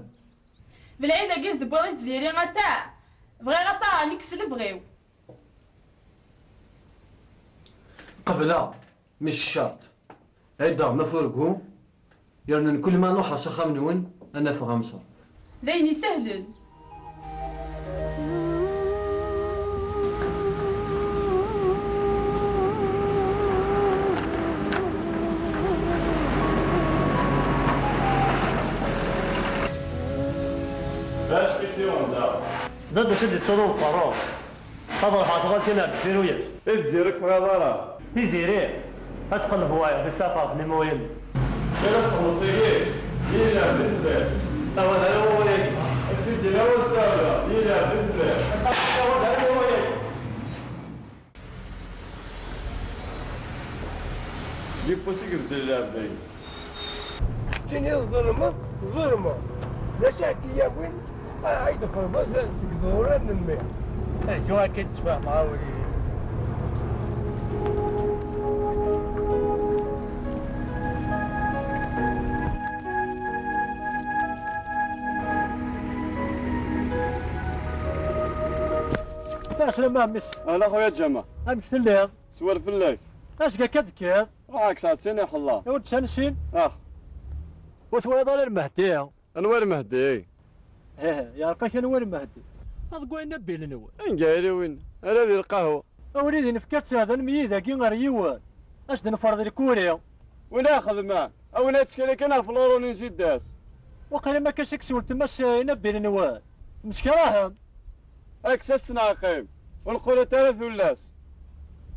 Belɛid-agi s-d-tewwiḍ i Tiziri ata. Bɣiɣ ad taɣeɣ nekk s lebɣi-w. Qebleɣ, mi s ccerṭ. Ay daɣ ma furgu, yerna nekk ma nruḥ s axxam-nwen, ad nafeɣ amṣer. D ayen isehlen. D acu i k-yuɣen da? D acu i d-yettsuḍun uqerru? Ad ruḥeɣ tuɣal kan ar deffir uyac. I Tiziri ur k-tɣiḍ ara? Tiziri? Ad teqqen wayeḍ di safar ɣef imawlan-is. Kra txedmeḍ tigi, yelɛeb di tebɛiḍ. Tawad ara wawal-agi. Ad tt-id-ila wazdaga, yelɛeb di tebɛiḍ. Tawad ara wawal-agi. Yiwwas i ibeddel lɛebd-agi. Tiniḍ ḍelmeḍ, ḍelmeḍ. D acu ara k-yawin? Ay d xerbaza seg iḍuran n mmi. Aju akka i d-ttfahmeɣ awal-ihin. Aslama a mmi-s. Ala xuya Ǧama. Amek telliḍ? Swal fell-ak. Azekka akka d-tekkiḍ? Ruḥ ad k-sɛedsin iḥella. Ur d-ssansin? Ax. Ur twalaḍ ara Lmehdi? Anwa Lmehdi? Ih, yeɛreq-ak anwa Lmehdi? Ad gwayen abbil-nwen. Anga yili win ara di lqahwa? Awlid nefka-tt d anemyid-agi ɣer yiwen. Ad s-d-nefreḍ lkuri. Win ara xedmen, a win ad tkali kan ɣef lurun n jidda-s. Waqila ma akka seg-s weltma-s inabbil-nwen. Temskrahem. Kkes-as tneɛqim, ur nqulat ara tullas.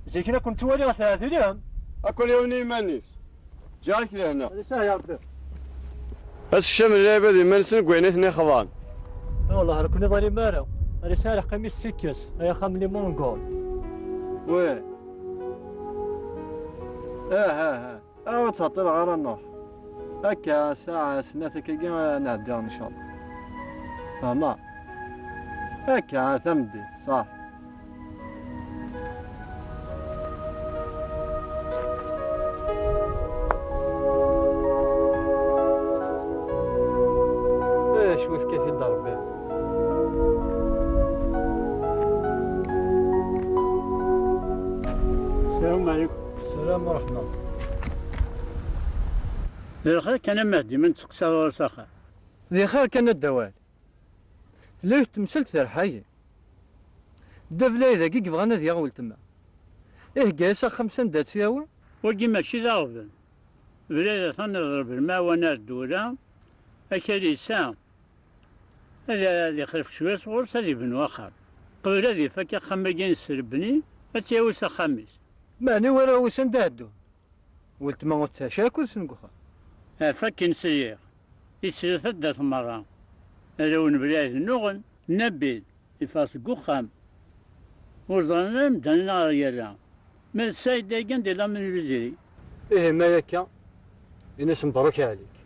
Zik la ken-ttwaliɣ tɛedlem. Ad ken-yawen i yiman-is. Ǧǧiɣ-ak lehna. Ad isahel Rebbi. Ad sekcamen lɛibad iman-nsen deg wayen i ten-ixḍan. Wellah, ur ken-iḍlim ara. Ad isahel qqim-is sikkes, ay axxam n Limungul. Wih. Ah, ah, ah. Aw, ur ttɛeṭṭileɣ ara nruḥ. Akka, ssaɛa snat akkagi ad nɛeddi, ncallah. Fehmeɣ. Akka, tameddit, ṣaḥ. Eh, cwi fka-t-id Rebbi. Sslam ɛlikum. Sslam wa ṛṛeḥma. D lxir kan a Mehdi ma nesteqsa ɣur-s axir. D lxir kan a Dda Wali. Tella yiwet temsalt terḥa-yi. Dda Blay dagi yebɣan ad yaɣ weltma. Ihegga-yas axxam s anda ad tt-yawi. Wagi mačči d aɣbel. Blay atan iḍleb lemɛawna ar ddula, akal yesɛa. Ad, ad ixref cwiya sɣur-s, ad ibnu axxam. Qbel ad ifak axxam-agi n srebni, ad tt-yawi s axxam-is. Meɛna i warraw-is anda heddun? Weltma ur tettɛic ara akked-sen deg uxxam. Ɣef akken sliɣ, i tesla taddart merra. Arraw n Blay nnuɣen, Nabil, iffeɣ seg uxxam. Ur ẓran ara medden anaɣ yerra. Ma d Saɛid dagi anda yella menuiserie. Ihi ma akka, ini-as mebruk ɛlik.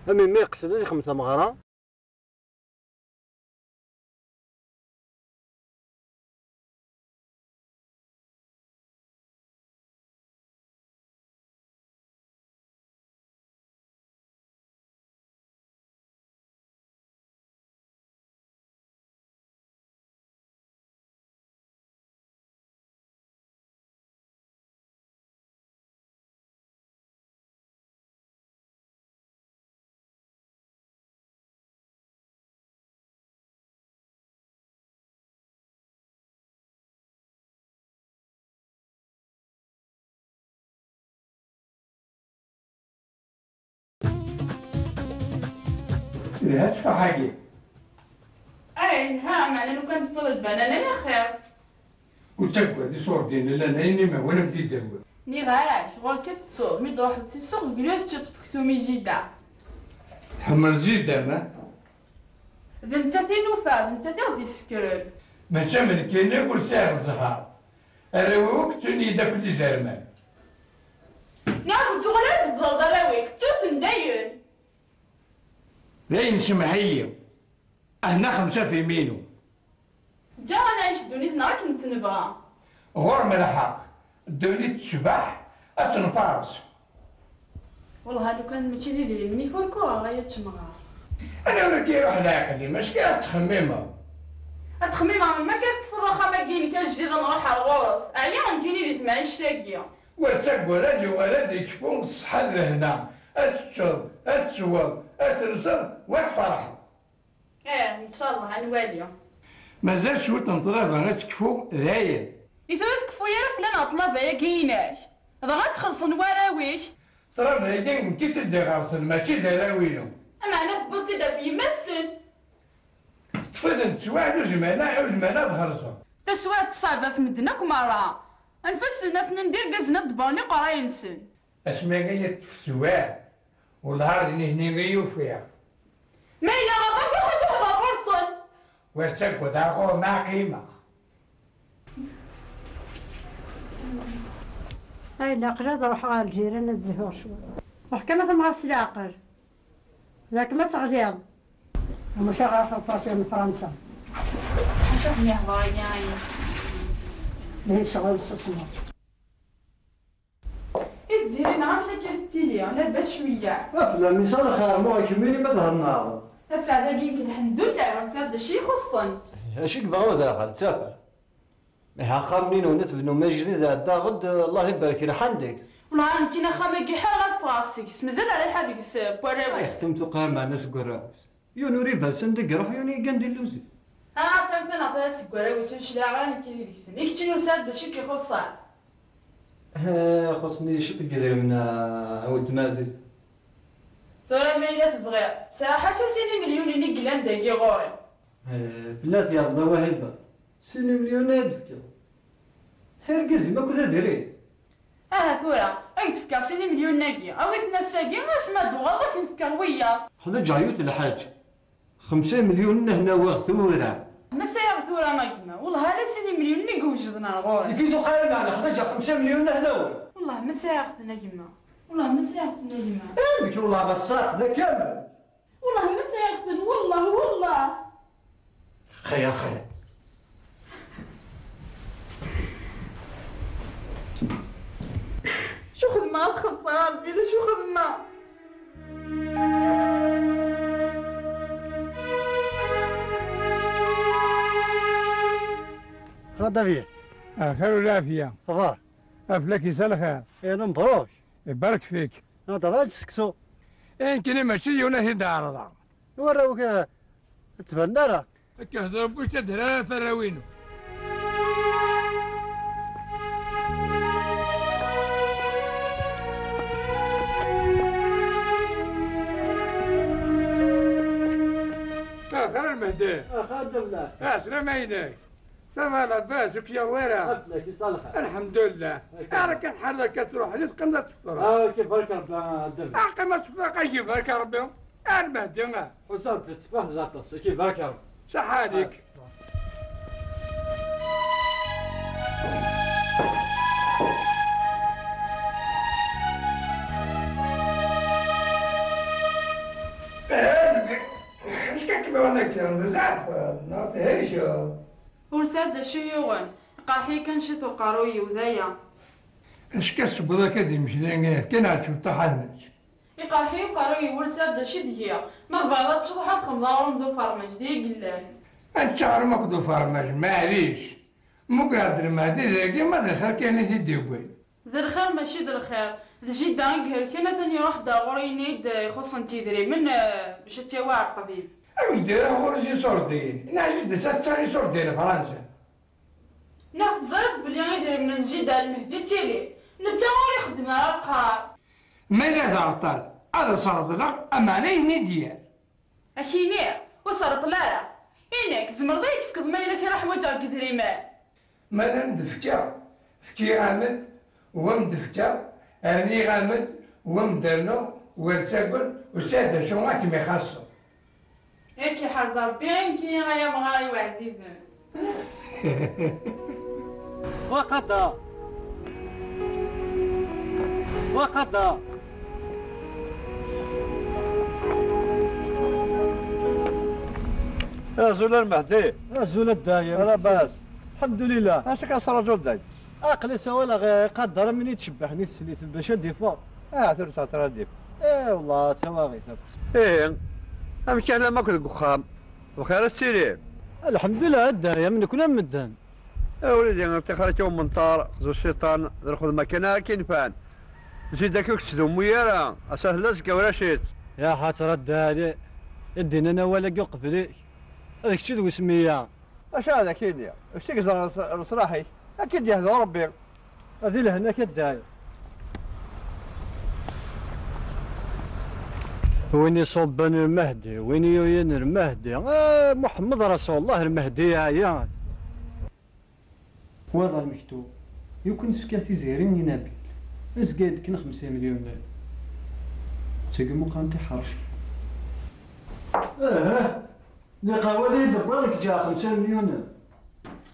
Am yemma iqsed ad ixdem tameɣra. Telha tteffaḥ-agi. Ay, yelha, meɛna lukan tewwiḍ lbanana, ya xir. Ur ttaggad, iṣurdiyen llan ayen imawen am tidawin. Nniɣ-ak, ɣur-k ad tettuḍ, mi d-truḥeḍ si ssuq, glu ad teččeḍ ṭṭfek s umijida. Tḥemmleḍ jida, ma? D nettat i nufa, d nettat i ɣ-d-isekkren. Mačči am nekkini ur sɛiɣ zzher. Arraw-iw akk ttun-iyi-d akk d izerman. Nniɣ-ak ur tuɣal ara d-tebḍaḍ arraw-ik, ttu-ten dayen. Dayen semmeḥ-iyi. Ahna xemsa f iminu. Ǧǧiɣ ad nɛic ddunit-nneɣ akken tt-nebɣa. Ɣur-m lḥeqq, ddunit tecbeḥ, ad tt-nfaṛes. Wellah, lukan mačči d idrimen i kurkureɣ, ay ačemɣar. Ana ur ak-iruḥ leɛqel-im, acu ara tettxemmimeḍ? Ad ttxemmimeɣ melmi akka tekfuḍ axxam-agi-inek ajdid ad nruḥ ar ɣur-s. Ɛyiɣ nekkini di temɛict-agi. Ur ttagad, ad yuɣal ad ikfu s ṣṣeḥḥa d lehna, ad teččeḍ, ad tesweḍ, ad telseḍ, u ad tferḥeḍ. Ih, ncallah, ad nwali. Mazal cwiṭ n ṭṭlaba ad tekfu, dayen. I tura ur tkeffu ara fell-aneɣ ṭṭlaba-agi-inek? Dɣa ad txellṣen warraw-ik? Ṭṭlaba-agi d nekk i tt-id-iɣersen, mačči d arraw-inu. Ameɛna tewwiḍ-tt-id ɣef yemma-tsen. Fadent teswiɛt ur zmiren, ur zmiren ad xellṣen. Taswiɛt teṣɛeb ɣef medden akk merra. Anef-asen ad ten-indi irgazen ad ḍebbren iqerray-nsen. Asmi ay ad tefk teswiɛt, wellah ar d nitni i ufiɣ. Ma yella ɣaḍen, ruḥ ad tuḥḍer ɣur-sen. Ur ttagad ara ɣur-m, ad qqimeɣ. Ay, leɛqel ad ruḥeɣ ɣer lǧiran ad zhuɣ cwiṭ. Ruḥ kan a temɣer s leɛqel. Dak ma teɣliḍ. Maca ɣer Fransa n Fransa. Acu i d-yehḍer-agi? Lhi ccɣel s ṣṣma. I Tiziri neɣ amek akka tettili? Ala bac cwiya. Afella, misa lxir, muɣ kemmini ma thennaḍ. Tasaɛet-agi nekk lḥemdullah, ur sɛiɣ d acu ixuṣṣen. Acu i yebɣa udaxel, d tafat? Ihi axxam-nni-nwen ad tebnum ajdid iɛedda ɣed, Allah ibarek lḥan deg-s. Wellah nekkini axxam-agi ḥareɣ ad ffɣeɣ seg-s, mazal rriḥa deg-s n warraw-is. Ay xtimt uqar meɛna seg warraw-is. Yiwen ur ibersen deg iruḥ, yiwen igan di lluzi. Ah, fhem, fhem, ɣef seg warraw-is ur cliɛeɣ ara nekkini deg-sen. I keččini ur sɛiḍ d acu i k-ixuṣṣen? Ah, xuṣṣen-iyi ciṭ n yidrimen, a weltma Ɛziza. Tura ma yella tebɣiḍ, sɛiɣ ḥaca sin imelyunen i yellan dagi ɣur-i. Eh, fell-ak yerḍa Wahiba. Sin imelyunen ad d-fkeɣ. Argaz-im akk d adrim. Aha tura, ad k-d-fkeɣ sin imelyunen-agi. Awi-ten ass-agi, asmi ad d-tuɣaleḍ ad k-n-fkeɣ wiyaḍ. Ḥlaǧeɣ yiwet lḥaǧa. Xemsa imelyunen ad ten-awiɣ tura. Ma sɛiɣ tura a gma, wellah ala sin imelyunen i iwejden ar ɣur-i. Nekk i d-uqal meɛna ḥlaǧeɣ xemsa imelyunen ad ten-awiɣ. Wellah ma sɛiɣ-ten a gma. Wellah ma sɛiɣ-ten a gma. Eh, nekk wellah ma tesɛiḍ-ten kamel. Wellah ma sɛiɣ-ten, wellah, wellah. Xaya, xaya. Acu xedmeɣ ad xellṣeɣ a Rebbi, d acu xedmeɣ? Ɣadabi. Axir u lɛafiya. Xbar. Aflak yesɛa lxir. Eh, mebruk. Ibarek fik. Nehder-d seksu. Eh, nekkini mačči yiwen ad t-id-ɛerḍeɣ. Warraw-ik, eh, ur ttbanen ara. Akka d Rebbi ur ttadder ara ɣef warraw-inu. Axir a Lmehdi. Axa, alhamdulillah. Ɛeslama-inek. Ça va, labas, ur k-yuɣ wara? Aflak, yesɛa lxir. Alḥemdulillah. Akka. Ara kan ḥal akka truḥ, ad teqqimeḍ ad tefṭreḍ. Ah, ok, barek Rebbi, a Dda. Ah, qqim ad tefṭreḍ, ay barek Rebbi. A Lmehdi, ah. Ḥusseɣ-d tettfeḥ d aṭas, ok, barek Rebbi. Ṣaḥa alik. Acu-kem iwan akka, d zzɛaf, neɣ thelkeḍ? Ur sɛiɣ d acu yuɣen. Iqerḥ-iyi kan ciṭ uqerruy-iw, d aya. Acku seg wid akka d imekli, fkan-aɣ cwiṭ taḥanut. Iqerḥ-iyi uqerruy-iw, ur sɛiɣ d acu i d-giɣ. Ma tebɣiḍ ad teččeḍ, ruḥ ad txedmeḍ aɣrum d ufermaj, d ay yellan. Ad nečč aɣrum akked ufermaj, maɛlic. Mmugreɣ-d lmeɛdi dagi, ma d lxir kan i t-id-yewwin. D lxir mačči d lxir. D jida i ihelken, atan iruḥ-d ar ɣur-i, yenna-yi-d ixuṣṣen-t yidrimen, eh, bac ad tt-yawi ar ṭṭbib. Amek d-iruḥ ɣur-s iṣurdiyen? Neɣ jida-s ad tettaɣ iṣurdiyen ɣer Fransa? Neɣ teẓriḍ belli idrimen n jida Lmehdi d tili? Netta ur ixeddem ara lqrar. Ma yella d aɛeṭṭal, ad as-reḍleɣ, ameɛna ayen i d-yerr. Ad k-iniɣ, ur s-reṭṭel ara. I nekk, tzemreḍ ad yi-d-tefkeḍ ma yella kra ḥwaǧeɣ deg idrimen? Ma la m-d-fkeɣ, fkiɣ-am-d, wa m-d-fkeɣ, rniɣ-am-d, wa m-d-rnuɣ, wer ttagad, ur sɛiɣ d acu ad kem-ixaṣṣen. Yak iḥrez Rebbi i nekkini ay amɣar-iw ɛzizen. Waqada! Waqada! Azul a Lmehdi. Azul a Dda Ɛli. Labas. Lḥemdulillah. Acu akka tettṛaǧuḍ dagi? Aql-i ssawaleɣ i Qader, am win yettcebbiḥen i teslit bac ad d-iffeɣ. Ah, tura tesɛiḍ ara d-iffeɣ. Eh, wellah, d tawaɣit akk. Ihi, amek alamma akk deg uxxam? Bxir ad tilim? Lḥemdulillah, a Dda Ɛli, am nekkni am medden. A wlidi, ṭixer akka umenṭar, xzu cciṭan, d lxedma kan ara k-inefɛen. Zid akka ur k-ttdummu ara, ass-a tella, azekka ulac-itt. Ya ḥater a Dda Ɛli, i d-innan awal-agi uqbel-ik, d kečč i d wis meyya. Acu ad ak-iniɣ? Kečč i yeẓran leṣ-, leṣlaḥ-ik, ad k-id-yehdu Rebbi. Ad ilhen-ak a Dda Ɛli. Win iṣubben lmehdi, win yuyen lmehdi, ah, Muḥemmed Rasulullah lmehdi yeɛya. Wa d lmektub. Yukan tefka Tiziri i Nabil. Azga yeddken xemsa imelyunen. Tagi muqan tiḥerci. Aha, di qahwa di d-wwiḍ i k-ǧǧeɣ xemsa imelyunen.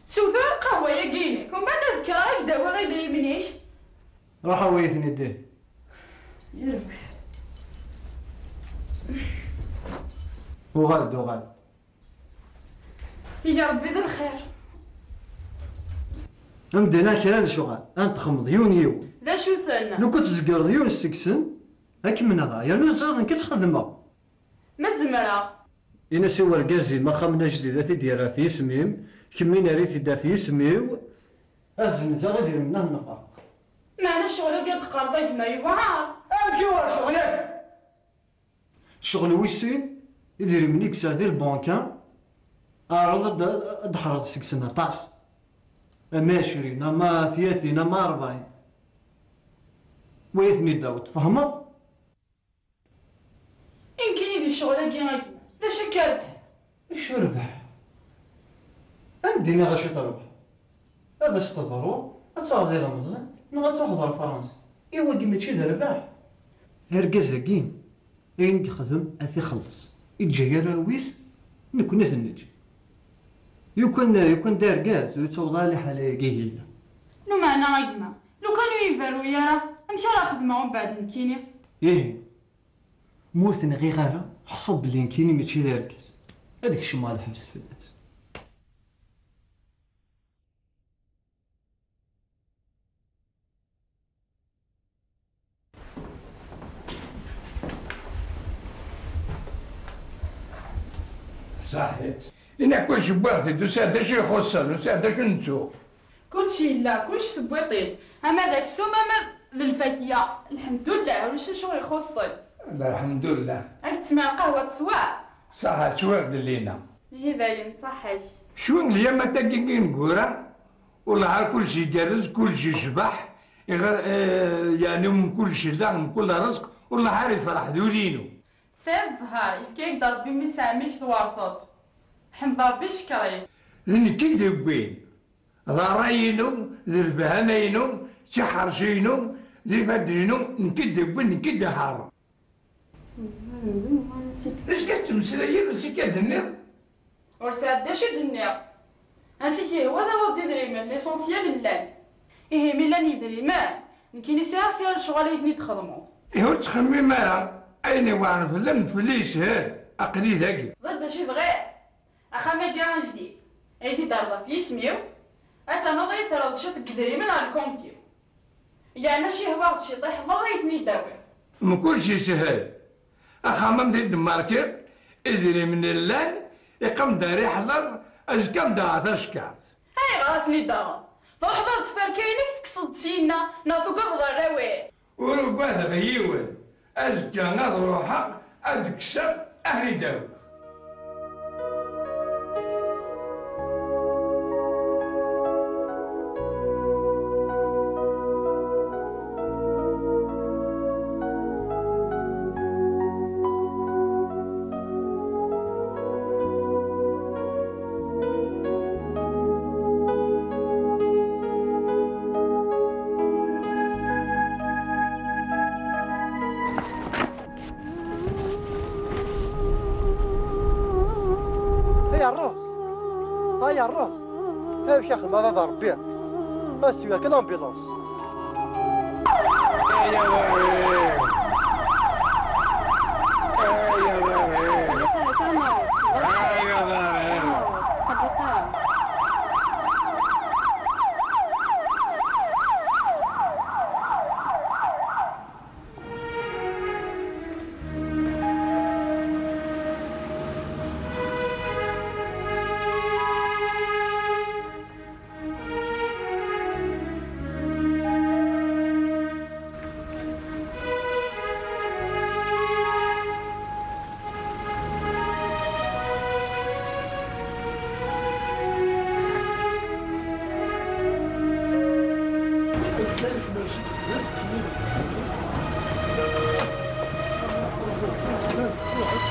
Suter lqahwa-yagi-inek, umbeɛd ad kkreɣ ad k-d-awiɣ idrimen-ik. Ruḥ awi-ten-id ihi. Yerbeḥ. Uɣal-d, uɣal-d. Iga Rebbi d lxir. Amdan-a kra n lecɣal, ad n-txedmeḍ yiwen yiwen. D acu-ten? Lukan tzegreḍ yiwen seg-sen, ad kem-nɣeɣ, yernu teẓriḍ nekk ad t-xedmeɣ. Ma zemreɣ. Ini-as i wergaz-im axxam-nni ajdid ad t-id-yerr ɣef yisem-im, kemmini err-it-id ɣef yisem-iw, ad zzenzeɣ idrimen-a nneɣ. Meɛna ccɣel-agi ad d-teqqareḍ a gma yewɛer. Amek yewɛer ccɣel-agi? Ccɣel wis sin, idrimen i yesɛa di lbanka, ɛreḍ ad d-, ad d-ḥreḍ seg-sen aṭas. Ama ɛecrin, ama tyatin, ama rebɛin. Wa i ten-id-tawiḍ, tfehmeḍ? I nekkini di ccɣel-agi a gma, d acu akka rbeḥ? Acu rbeḥ? Ad m-d-iniɣ acu terbeḥ. Ad as-teḍru, ad taɣeḍ ilemẓi, neɣ ad truḥeḍ ɣer Fransa. I wagi mačči d rrbeḥ. Argaz-agi, ayen i yexdem ad t-ixelleṣ. Iǧǧa arraw-is, nekkni ad ten-neǧǧ. Yukan, yukan d argaz, ur yettaweḍ ara liḥala-agi i yella. Lameɛna a gma, lukan ur iberru ara, amek ara xedmeɣ umbeɛd nekkini? Ihi, ma ur t-nɣiɣ ara, ḥṣu belli nekkini mačči d argaz. Ad kecmeɣ lḥebs fell-as. Saḥit. Ini kullec wwiɣ-t-id, ur sɛiɣ d acu ixuṣṣen, ur sɛiɣ d acu nettu. Kullec yella, kullec tewwiḍ-t-id. Ama d aksum, ama d lfakya. Lḥemdullah, ulac acu ixuṣṣen. Lḥemdullah. Ad k-tesmir lqahwa teswa? Saḥa, swiɣ-d lina. Ihi dayen, ṣaḥḥa-k. Cwi n lyamat-agi ineggura, wellah ar kullec igerrez, kullec yecbeḥ, iɣer, eh, yeɛni mkul cella, mkul rrezq, wellah ar yefreḥ d ul-inu. Tesɛiḍ zzher, yefka-yak-d Rebbi mmi-s ɛemmi-k twerteḍ. Ḥmed Rebbi, cekker-it. D nekk i d-yewwin. D ṛṛay-inu, d lbehama-inu, d tiḥerci-inu, d ifadden-inu, nekk i d-yewwin, nekk i d-iḥerren. D acu i tettmeslayeḍ, d acu akka d-tenniḍ? Ur sɛiɣ d acu i d-nniɣ. Ansi k-yehwa tawiḍ-d idrimen, l'essentiel llan. Ihi mi llan yidrimen, nekkini sɛiɣ kra n lecɣal ay ten-id-txedmeḍ. Ihi ur ttxemmim ara, ayen iweɛren fell-am fell-i yeshel, aql-i dagi. Ẓid d acu i bɣiɣ. Axxam-agi ajdid, ay t-id-terreḍ ɣef yisem-iw, ad ternuḍ ad yi-terreḍ ciṭ n yidrimen ɣer lkunt-iw. Yeɛni acu yehwa-ɣ-d ciṭ iḥelleḍ ay ten-id-tawiḍ. Mkul cci yeshel. Axxam am t-id-tmarkiḍ, idrimen llan, iqqim-d ar iḥelleḍ, azekka am daɣ tacekkart. Ayɣer ad ten-id-terreḍ? Truḥeḍ ar tferka-inek tekkseḍ-d syenna, neɣ tugadeḍ arraw-ik? Ur ugadeɣ yiwen. Azekka ad ruḥeɣ, ad kkseɣ, ad t-id-awiɣ. Ay ṛṛuz! Ay ṛṛuz! Amek axedmeɣ a baba Ṛebbi? Ad s-yefk l'ambulance. Ay aḍar-iw! Ay aḍar-iw! Ay aḍar-iw!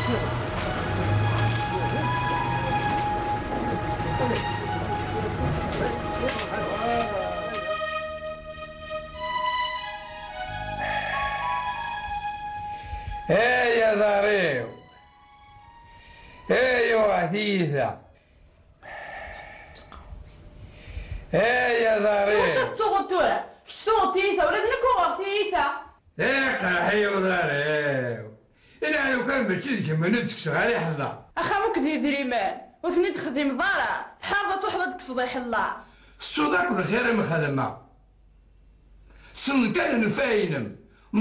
Ay aḍar-iw! Ay uɣ tiyita! Ay aḍar-iw! Iwacu tettuɣeḍ tura? Kečč tuɣeḍ tiyita, ula d nekk uɣeɣ tiyita. Ay qerḥ-iw uḍar-iw! Ilɛan ukan mačči d kemm ur d-tekkseɣ ara iḥella. Axxam akked idrimen, ur ten-id-texdimeḍ ara, tḥareḍ ad truḥeḍ ad d-tekkseḍ iḥella. Tettuḍ akk lxir i m-xedmeɣ. Ssneḍ kan nnfeɛ-inem,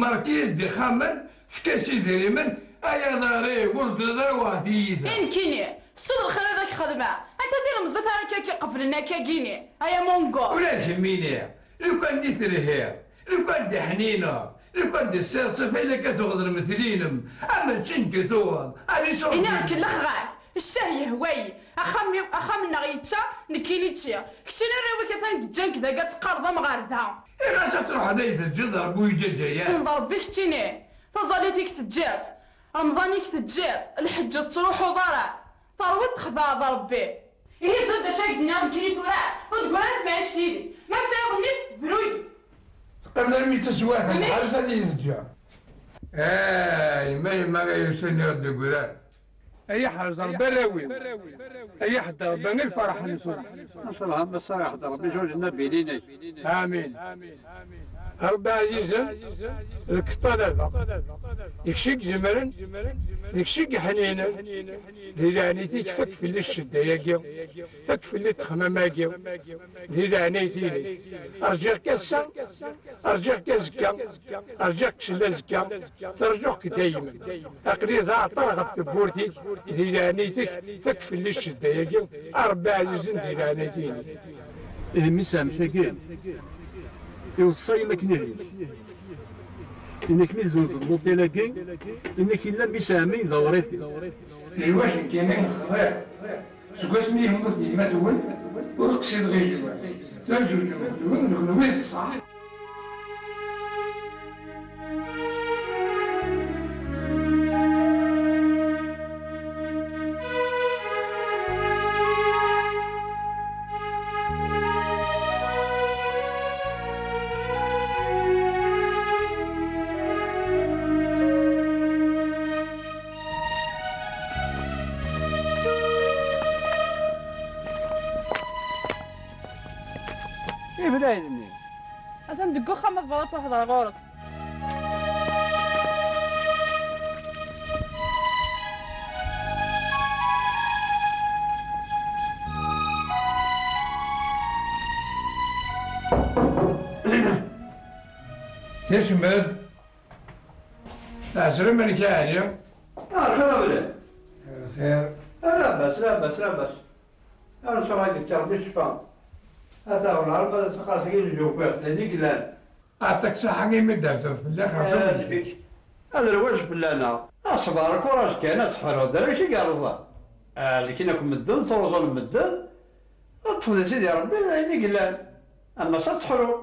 merk-iyi-d ixxamen, efk-as idrimen, ay aḍar-iw, ur teẓriḍ ara uɣeɣ tiyita. I nekkini, tettuḍ lxir i d ak-xedmeɣ, anta tilemẓit ara k-, k-iqeblen akkagini, ay amungur? Ula d kemmini, lukan d i telhiḍ, lukan d-iḥnineḍ, lukan d-issirsif, ay akka tuɣeḍ lmetl-inem, am lǧin d-tuɣeḍ, ad isuɣ. Iniɣ-k lexɣak, ccah yehwa-yi, axxam-iw, axxam-nneɣ yečča, nekkini ččiɣ, keččini arraw-ik atan deg ǧǧan-k dagi ad teqqareḍ amɣar da. Iɣas ad truḥeḍ ay teǧǧiḍ Rebbi ur yeǧǧaǧa ara. Tessneḍ Rebbi keččini, taẓallit-ik teǧǧiḍ, remḍan-ik teǧǧiḍ, lḥeǧǧ ur tettruḥuḍ ara. Terwiḍ txedɛeḍ Rebbi. Ihi ẓer d acu ay k-d-nniɣ nekkini tura, ur d-ggri ara temɛict yid-k. Ma tesɛiḍ nnif, bru-yi. Teqqim armi d taswiɛt n lḥebs ad iyi-teǧǧ. Ay, ma yemma ay ussan-nni ur d-ggri ara. Ay iḥrez Rebbi arraw-iw. Ay iḥedd Rebbi i lferḥ-nsen. Maca lhem ass-a iḥedd Rebbi zuǧ n nabiyyin-ik. Amin. Rebbi ɛzizen, deg ṭṭalaba, deg-s i izemren, deg-s i iḥninen, di leɛnayt-ik, fakk fell-i ccedda-agi, fakk fell-i ṭṭexmam-agi, di leɛnayt-inek. Rǧiɣ-k ass-a, rǧiɣ-k azekka, rǧiɣ-k seld azekka, ttraǧuɣ-k daymen. Aql-i d aɛeṭṭar ɣef tewwurt-ik, di leɛnayt-ik, fakk fell-i ccedda-agi, a Rebbi ɛzizen di leɛnayt-inek. Ihi mmi-s ɛemk-agi iweṣṣa-yi akken ihi. Inek mi tzenzeḍ luṭil-agi, inek yella mmi-s ɛemmi d awriṭi. Lwac nekkini xḍiɣ. Seg wasmi yemmut yemma-twen, ur qsideɣ i lezwaǧ. Tura lezwaǧ-nwen d kenwi d ṣṣeḥ. Ibda-yi-d-nni. Atan deg uxxam, ad bɣiɣ ad truḥeḍ ɣer ɣur-s. Kecm-d. Ɛezri, amek a Ɛli? Ah, lxir a Belal. Lxir. Ah, labas, labas, labas. Ar ṣṣura-k d-kkreḍ di ccfa. Ata ɣer lɛerba, taqas-agi n lǧufiq, d ayen i yellan. Aṭak ṣaḥa imi d-terfiḍ fell-aɣ ɣef wamek. Ad rwaǧ fell-aneɣ. Aṣber, kuraǧ kan, ad teḥruḍ, d arrac i yerẓan. Ah, lekin akk medden, ttruẓun medden, ṭṭef di Sidi Ṛebbi, d ayen i yellan. Ama s ad teḥruḍ.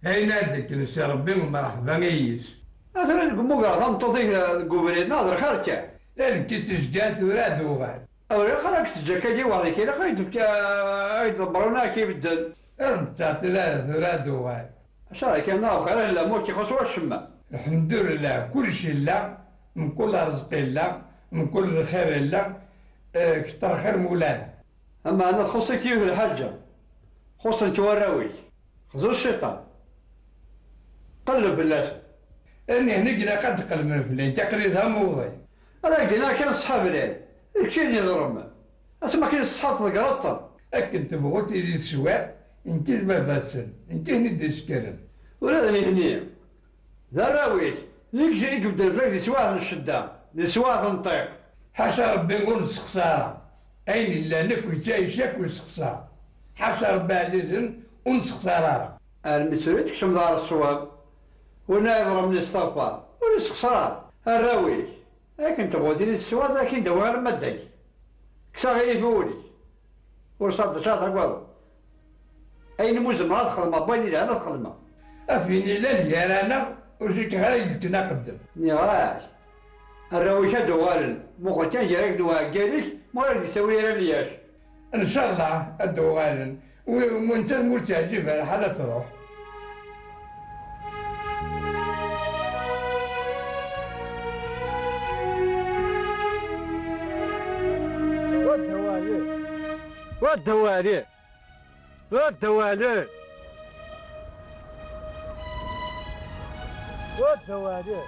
Ayen ara d-ikkren si Ṛebbi, mreḥba yis. A tura deg umuger tameṭṭut-ik deg ubrid, neɣ d lxir kan? La nekk i tt-iceggɛen tura ad d-uɣal. Ur ilaq ara ad k-teǧǧ akkagi weḥd-k, ilaq ad k-d-tefk, ad k-d-ḍebbren ad k-ibedden. Ur nettɛeṭṭil ara tura ad d-uɣal. Acu ara kan, neɣ bxir a lalla, ur k-ixuṣṣ wacemma. Lḥemdullah, kullec illa, mkul rrezq illa, mkul lxir illa, eh, kter xir Mawlana. Ameɛna txuṣṣ-ik yiwet lḥaǧa, xuṣṣen-k warraw-ik, xzu cciṭan, qelleb fell-asen. Anihen i ilaq ad d-qelben fell-ak, aql-i d amuḍi. Ad ak-d-iniɣ kan ṣṣeḥ a Belal, d kečč i d-iḍelmen, asmi akken ṣṣeḥ tḍeggreḍ-ten. Akken tebɣu tili teswiɛt, nekk i d baba-tsen, nekk i ten-id-isekkren. Ula d nitni. D arraw-ik, nekk i ibeddlen fell-ak di teswiɛt n ccedda, di teswiɛt n ṭṭiq. Ḥaca Rebbi ur nessexṣar ara. Ayen yellan akk yettɛic akk yessexṣar. Ḥaca Rebbi ɛzizen ur nessexṣar ara. Armi tura i tkecmeḍ ɣer ṣṣwab, win ara iḍelmen isteɣfar, ur yessexṣar ara. Arraw-ik, akken tebɣu tili teswiɛt, akin d-awi arma d dagi. Kkes aɣilif i wul-ik. Ur ṣaḍ-, ur ttagadeɣ. Ayen umi zemreɣ ad xedmeɣ, wayen yelhan ad xedmeɣ. Af win yellan gar-aneɣ, ur cikkeɣ ara i d-kken aqeddem. Nniɣ-ak, Arraw-ik ad d-uɣalen. Muqel kan gar-ak d uɛeggal-ik, ma ur ak-d-yettawi ara lyac. Ncallah ad d-uɣalen. U, u netta ur tt-yeɛǧib ara ḥala ad truḥ. Wadda wali. Wadda wali. Wadda wali. Wadda wali.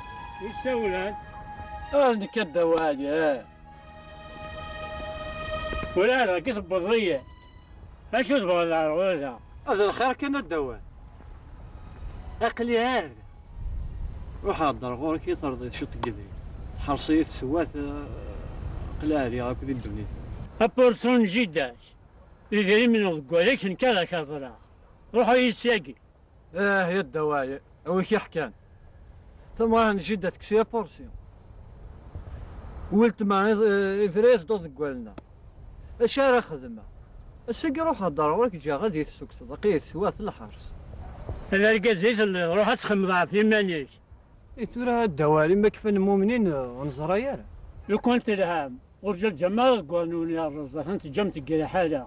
Isawlan. Ah, nekk a Dda Wali, ah. Ur ara, akka tewweḍ-iyi. Acu tebɣiḍ ar ɣur-da? Ad lxir kan a Dda Wali. Aql-i ar. Ruḥ hedder ɣur-k i terḍiḍ ciṭ n yidrimen. Tḥerṣ-iyi teswat, eh, aql-i ɛliɣ akk di ddunit. Apurṣu n jida-k. Idrimen deg walik nekk ad ak-reḍleɣ. Ruḥ a yis-agi. Ah, ya Dda Wali, a wi k-iḥkan. Tamɣart n jida tekkes-iyi apursi. Weltma, eh, ibra-yas-d deg wallen-a. Acu ara xedmeɣ? Ass-agi ruḥ hedder ɣur-k, ǧǧiɣ ad iyi-tessukkseḍ, aql-i teswat lḥers. D argaz i telliḍ, ruḥ ad txemmeḍ ɣef yiman-ik. I tura a Dda Wali, ma kfan lmumnin, ur neẓra ara. Lukan telham, ur ǧǧaǧǧam ara deg wallen-nwen yerreẓ, atan teǧǧam-t deg liḥala.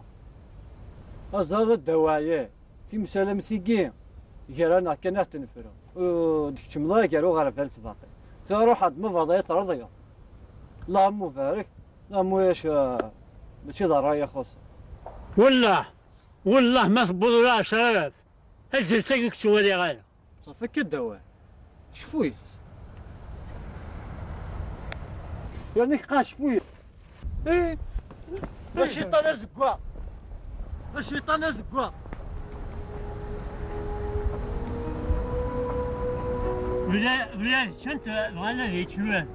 Aẓad a Dda Wali, timsal am tigi, gar-aneɣ kan ad tent-nefru. Ur d-keččmeḍ ara gar uɣerbal d tbaqit. Tura ruḥ ad d-tmubeḍ ay terḍiḍ. Allahumma barik, Allahumma ulac, eh, mačči d ṛṛay ixuṣṣen. Wellah, wellah ma tewweḍ ula ɛecra alaf, azzel sagi ur k-ttwaliɣ ara. Ṣafi akka d awal. Cfu-yas. Yerna k-qqar cfu-yas. Eh. D aciṭan azeggaɣ. D aciṭan azeggaɣ. Bla, bla ččant, bɣan ad yečč lwal.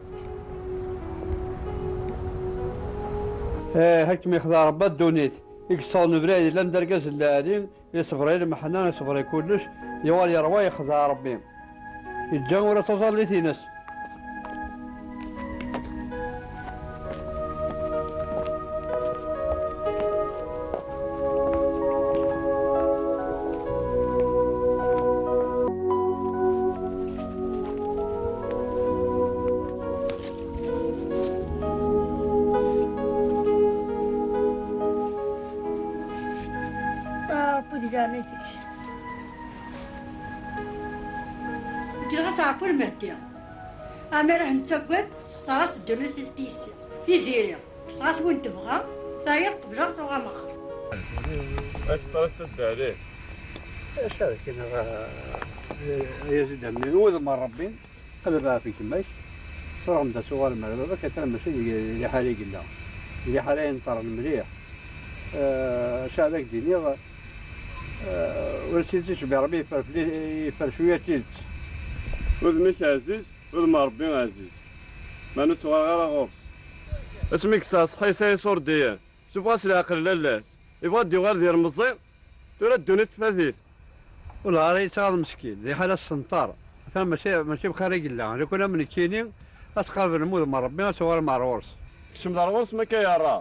Eh, ad kem-yexdeɛ Rebbi a ddunit. I yesseɣlen ubrid, yellan d argaz n lɛali. Iṣber i lmeḥna, iṣber i kullec, yuɣal yerwa yexdeɛ Ṛebbi. Yeǧǧa ula d taẓallit-ines. Ah, Ṛebbi di leɛnaya-k. Kkreɣ-as ɣef ur mehdi. Amir ah nettagad, sexṣar-as ddunit-is tiyessi. Tiziri, kkseɣ-as win tebɣa, tayeḍ qebleɣ tuɣ amɣar. Acu ṭṭras tadda ɛli? Acu ara k-iniɣ, a, a Yazid Amir, wudem n Ṛebbi. Qleb ɣef gma-k, truḥem-d ad tuɣalem ɣer baba-k, atan mačči di, di liḥala i yella. Di liḥala yenṭerren mliḥ. Eh, acu ad ak-d-iniɣ, eh, ur as-yettcebbiḥ Ṛebbi, yeffer fell-, yeffer cwiya d tidet. Udem-ik ɛziz, udem n Ṛebbi ɛziz. Meɛna ur ttuɣaleɣ ara ɣur-s. Asmi yesɛa ṣṣeḥḥa yesɛa iṣurdiyen. Sufeɣ-as leɛqel lalla-s. Yebɣa ad d-yuɣal d ilemẓi, tura ddunit tfat-it. Ula ara yettɣaḍ meskin, di ḥala ssenṭar. Atan mačči, mačči bxir i yella. Lukan am nekkini, ad tqabel lmudem n Ṛebbi, ad tuɣalem ar ɣur-s. Kecmeḍ ar ɣur-s ma akka yerra.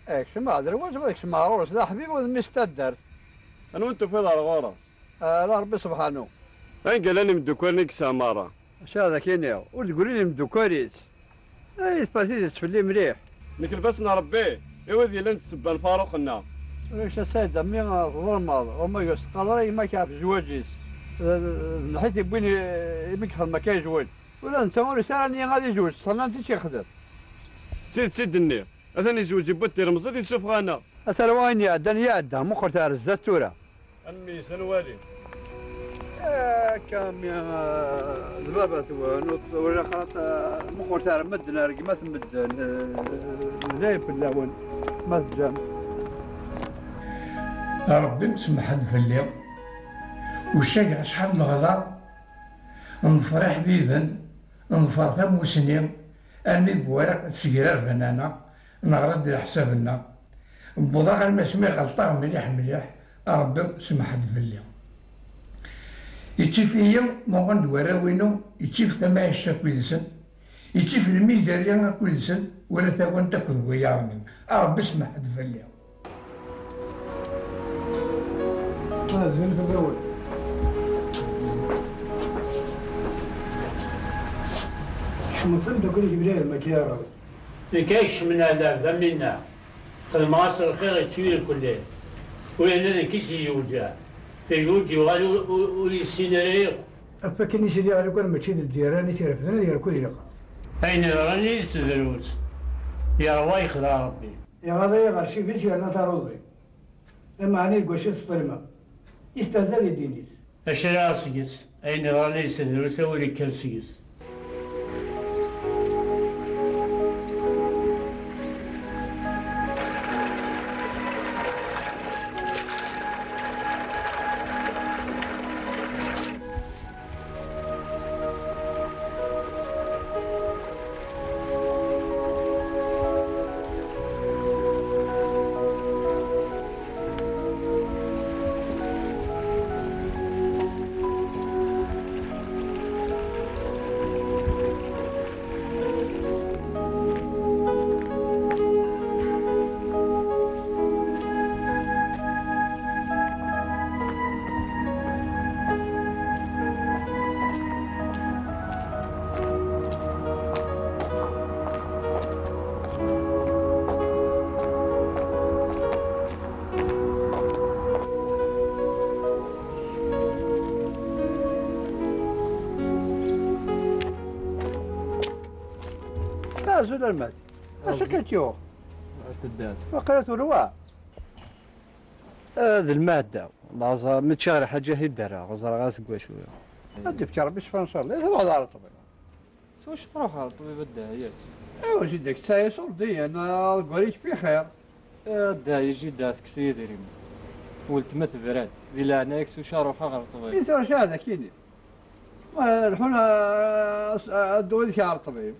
Eh, kecmeɣ ar ɣur-s, ad kecmeɣ ar ɣur-s. D aḥbib, d mmi-s n taddart. Anwa n tufiḍ ar ɣur-s? Ala Ṛebbi subḥanu. Anga llan imeddukal-nni i yesɛa merra? Acu ad ak-iniɣ, ur d-grin imeddukal-is. Ay, teffer tidet fell-i mliḥ. Nekk lbas n Ṛebbi, i wid yellan d ssebba n lfaruq-nneɣ. Ulac a Saɛid, a mmi, tḍelmeḍ, ur ma yesteqqal ara yemma-k ɣef zzwaǧ-is. D, d, d lḥit yewwin i, imi yexdem akka yezweǧ. Ula d netta ur yesɛi ara nniya ad yezweǧ, ssexnant i tt-yexdem. D tidet i d-nniɣ, atan yezweǧ yewwi-d tilemẓit yessufeɣ-aneɣ. A tarwa ayen iɛeddan iɛedda, muqel ar zdat tura. A mmi-s, a nwali. Akka a mmi, eh, d baba-twen, ur t-, ur ilaq ara t-, muqlet ar medden, ar gma-t n medden, eh, d lɛib fell-awen, ma teǧǧam. A Ṛebbi, semmeḥ-d fell-i. Ucageɣ acḥal neɣleḍ, neḍfer iḥbiben, neḍfer tamusni, armi bwariɣ tsegrarben-aneɣ, neɣra-d leḥsab-nneɣ. Wwḍeɣ armi asmi ɣelṭeɣ mliḥ mliḥ, a Ṛebbi, semmeḥ-d fell-i. Ittif-iyi, muɣen-d warraw-inu, ittif tamɛict akked-sen, ittif lmizerya akked-sen, wala tawant akked wiyaḍ-nni. A Ṛebbi, semmeḥ-d fell-i. Azul fell-awen. Temmtem deg win yebladen akka ara. Nekk ay kecmen ɛlab d aminna. Xedmeɣ-as lxir i čču irkelli. Ula d nekk i s-yezewǧeɣ. Yezweǧ yuɣal ur, ur, ur yessin ara yakk. Ɣef wakken i s-iliɣ lukan mačči d lǧiran i t-irefden ad yerku di lqaɛa. Ayen yeḍran i d tedrewt. Yerwa yexdeɛ Rebbi. Iɣaḍ-iyi ɣer ccib-is yerna taruẓi. Lameɛna deg wacu teṭṭilma? Istehza di ddin-is. Acu ara seg-s? Ayen iḍran i yessedrus awal ikker seg-s. Azul a Lmehdi. Acu akka k-yuɣ? Waqila turwa? Ah, d lmeɛda. Laẓ-, mačči ɣer lḥaǧa i d-rreɣ, ẓreɣ-as deg wacu. Ad d-ifk Rebbi ccfa, ncallah. I truḥeḍ ɣer ṭṭbib? S wacu truḥ ɣer ṭṭbib a dda Ɛyad? Awa, jidda-k tesɛa iṣurdiyen, ah, deg wara yekfi xir. A dda Ɛyad, jidda tekkes-iyi idrimen. Weltma tebra-d. Di leɛnaya-k s wacu ara ruḥeɣ ɣer ṭṭbib? I tura caɛd akini. Ah, lḥun, ah, s-, ah, ddu yid-k ɣer ṭṭbib.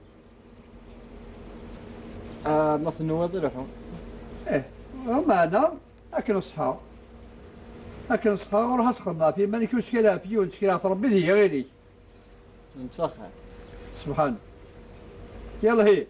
Ah, ma tenwiḍ lḥu. Eh, meɛna, akken ṣṣḥa. Akken ṣṣḥa, ruḥ ad txedmeḍ ɣef yiman-ik, ur ttkal ɣef yiwen, ttkal ɣef Rebbi d yiɣil-ik. Msaxer. Subḥan. Yalla hi.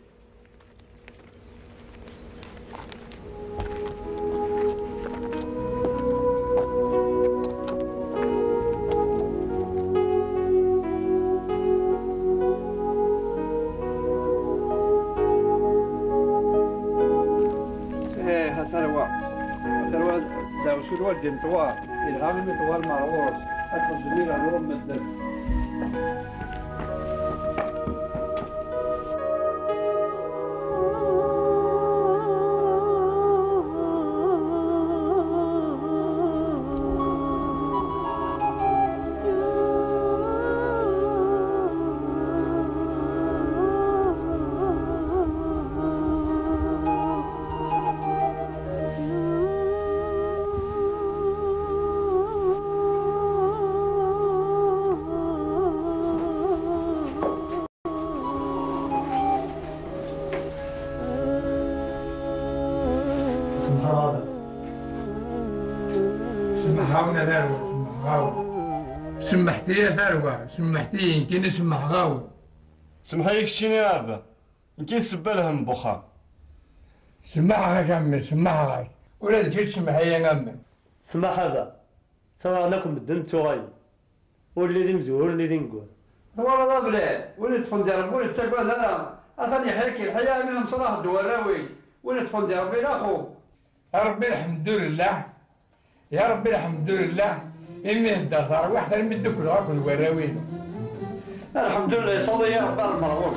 Ih, a tarwa. A tarwa, ddaɛwessu n lwaldin tewɛer. Yelha imi tewɛer meɛrur. Ad txeddem i lehdur n medden. Semmeḥ-awen a tarwa, semmeḥ-awen. Semmeḥt-iyi a tarwa, semmeḥt-iyi, nekkini semmeḥeɣ-awen. Semmeḥ-iyi keččini a ɛebba. Nekk i d ssebba lhemm n wexxam. Semmaḥeɣ-ak a mmi, semmaḥeɣ-ak. Ula d kečč semmeḥ-iyi a mmi. Smaḥ a baba. Ttawɣen akk medden ttuɣalen. Ur llin d imezwura, ur llin d ineggura. Twalaḍ a Blal, win iṭṭfen di Rebbi ur yettagad ara. Atan yeḥya-k lḥal armi temsraḥeḍ d warraw-ik. Win iṭṭfen di Rebbi d axu. A Rebbi lḥemdullah. Ya Rebbi, lḥemdullah, imi hedder tarwiḥt armi ddukleɣ akked warraw-inu. Lḥemdullah, iṣuḍ-iyi Rebbi ar lmerɣub.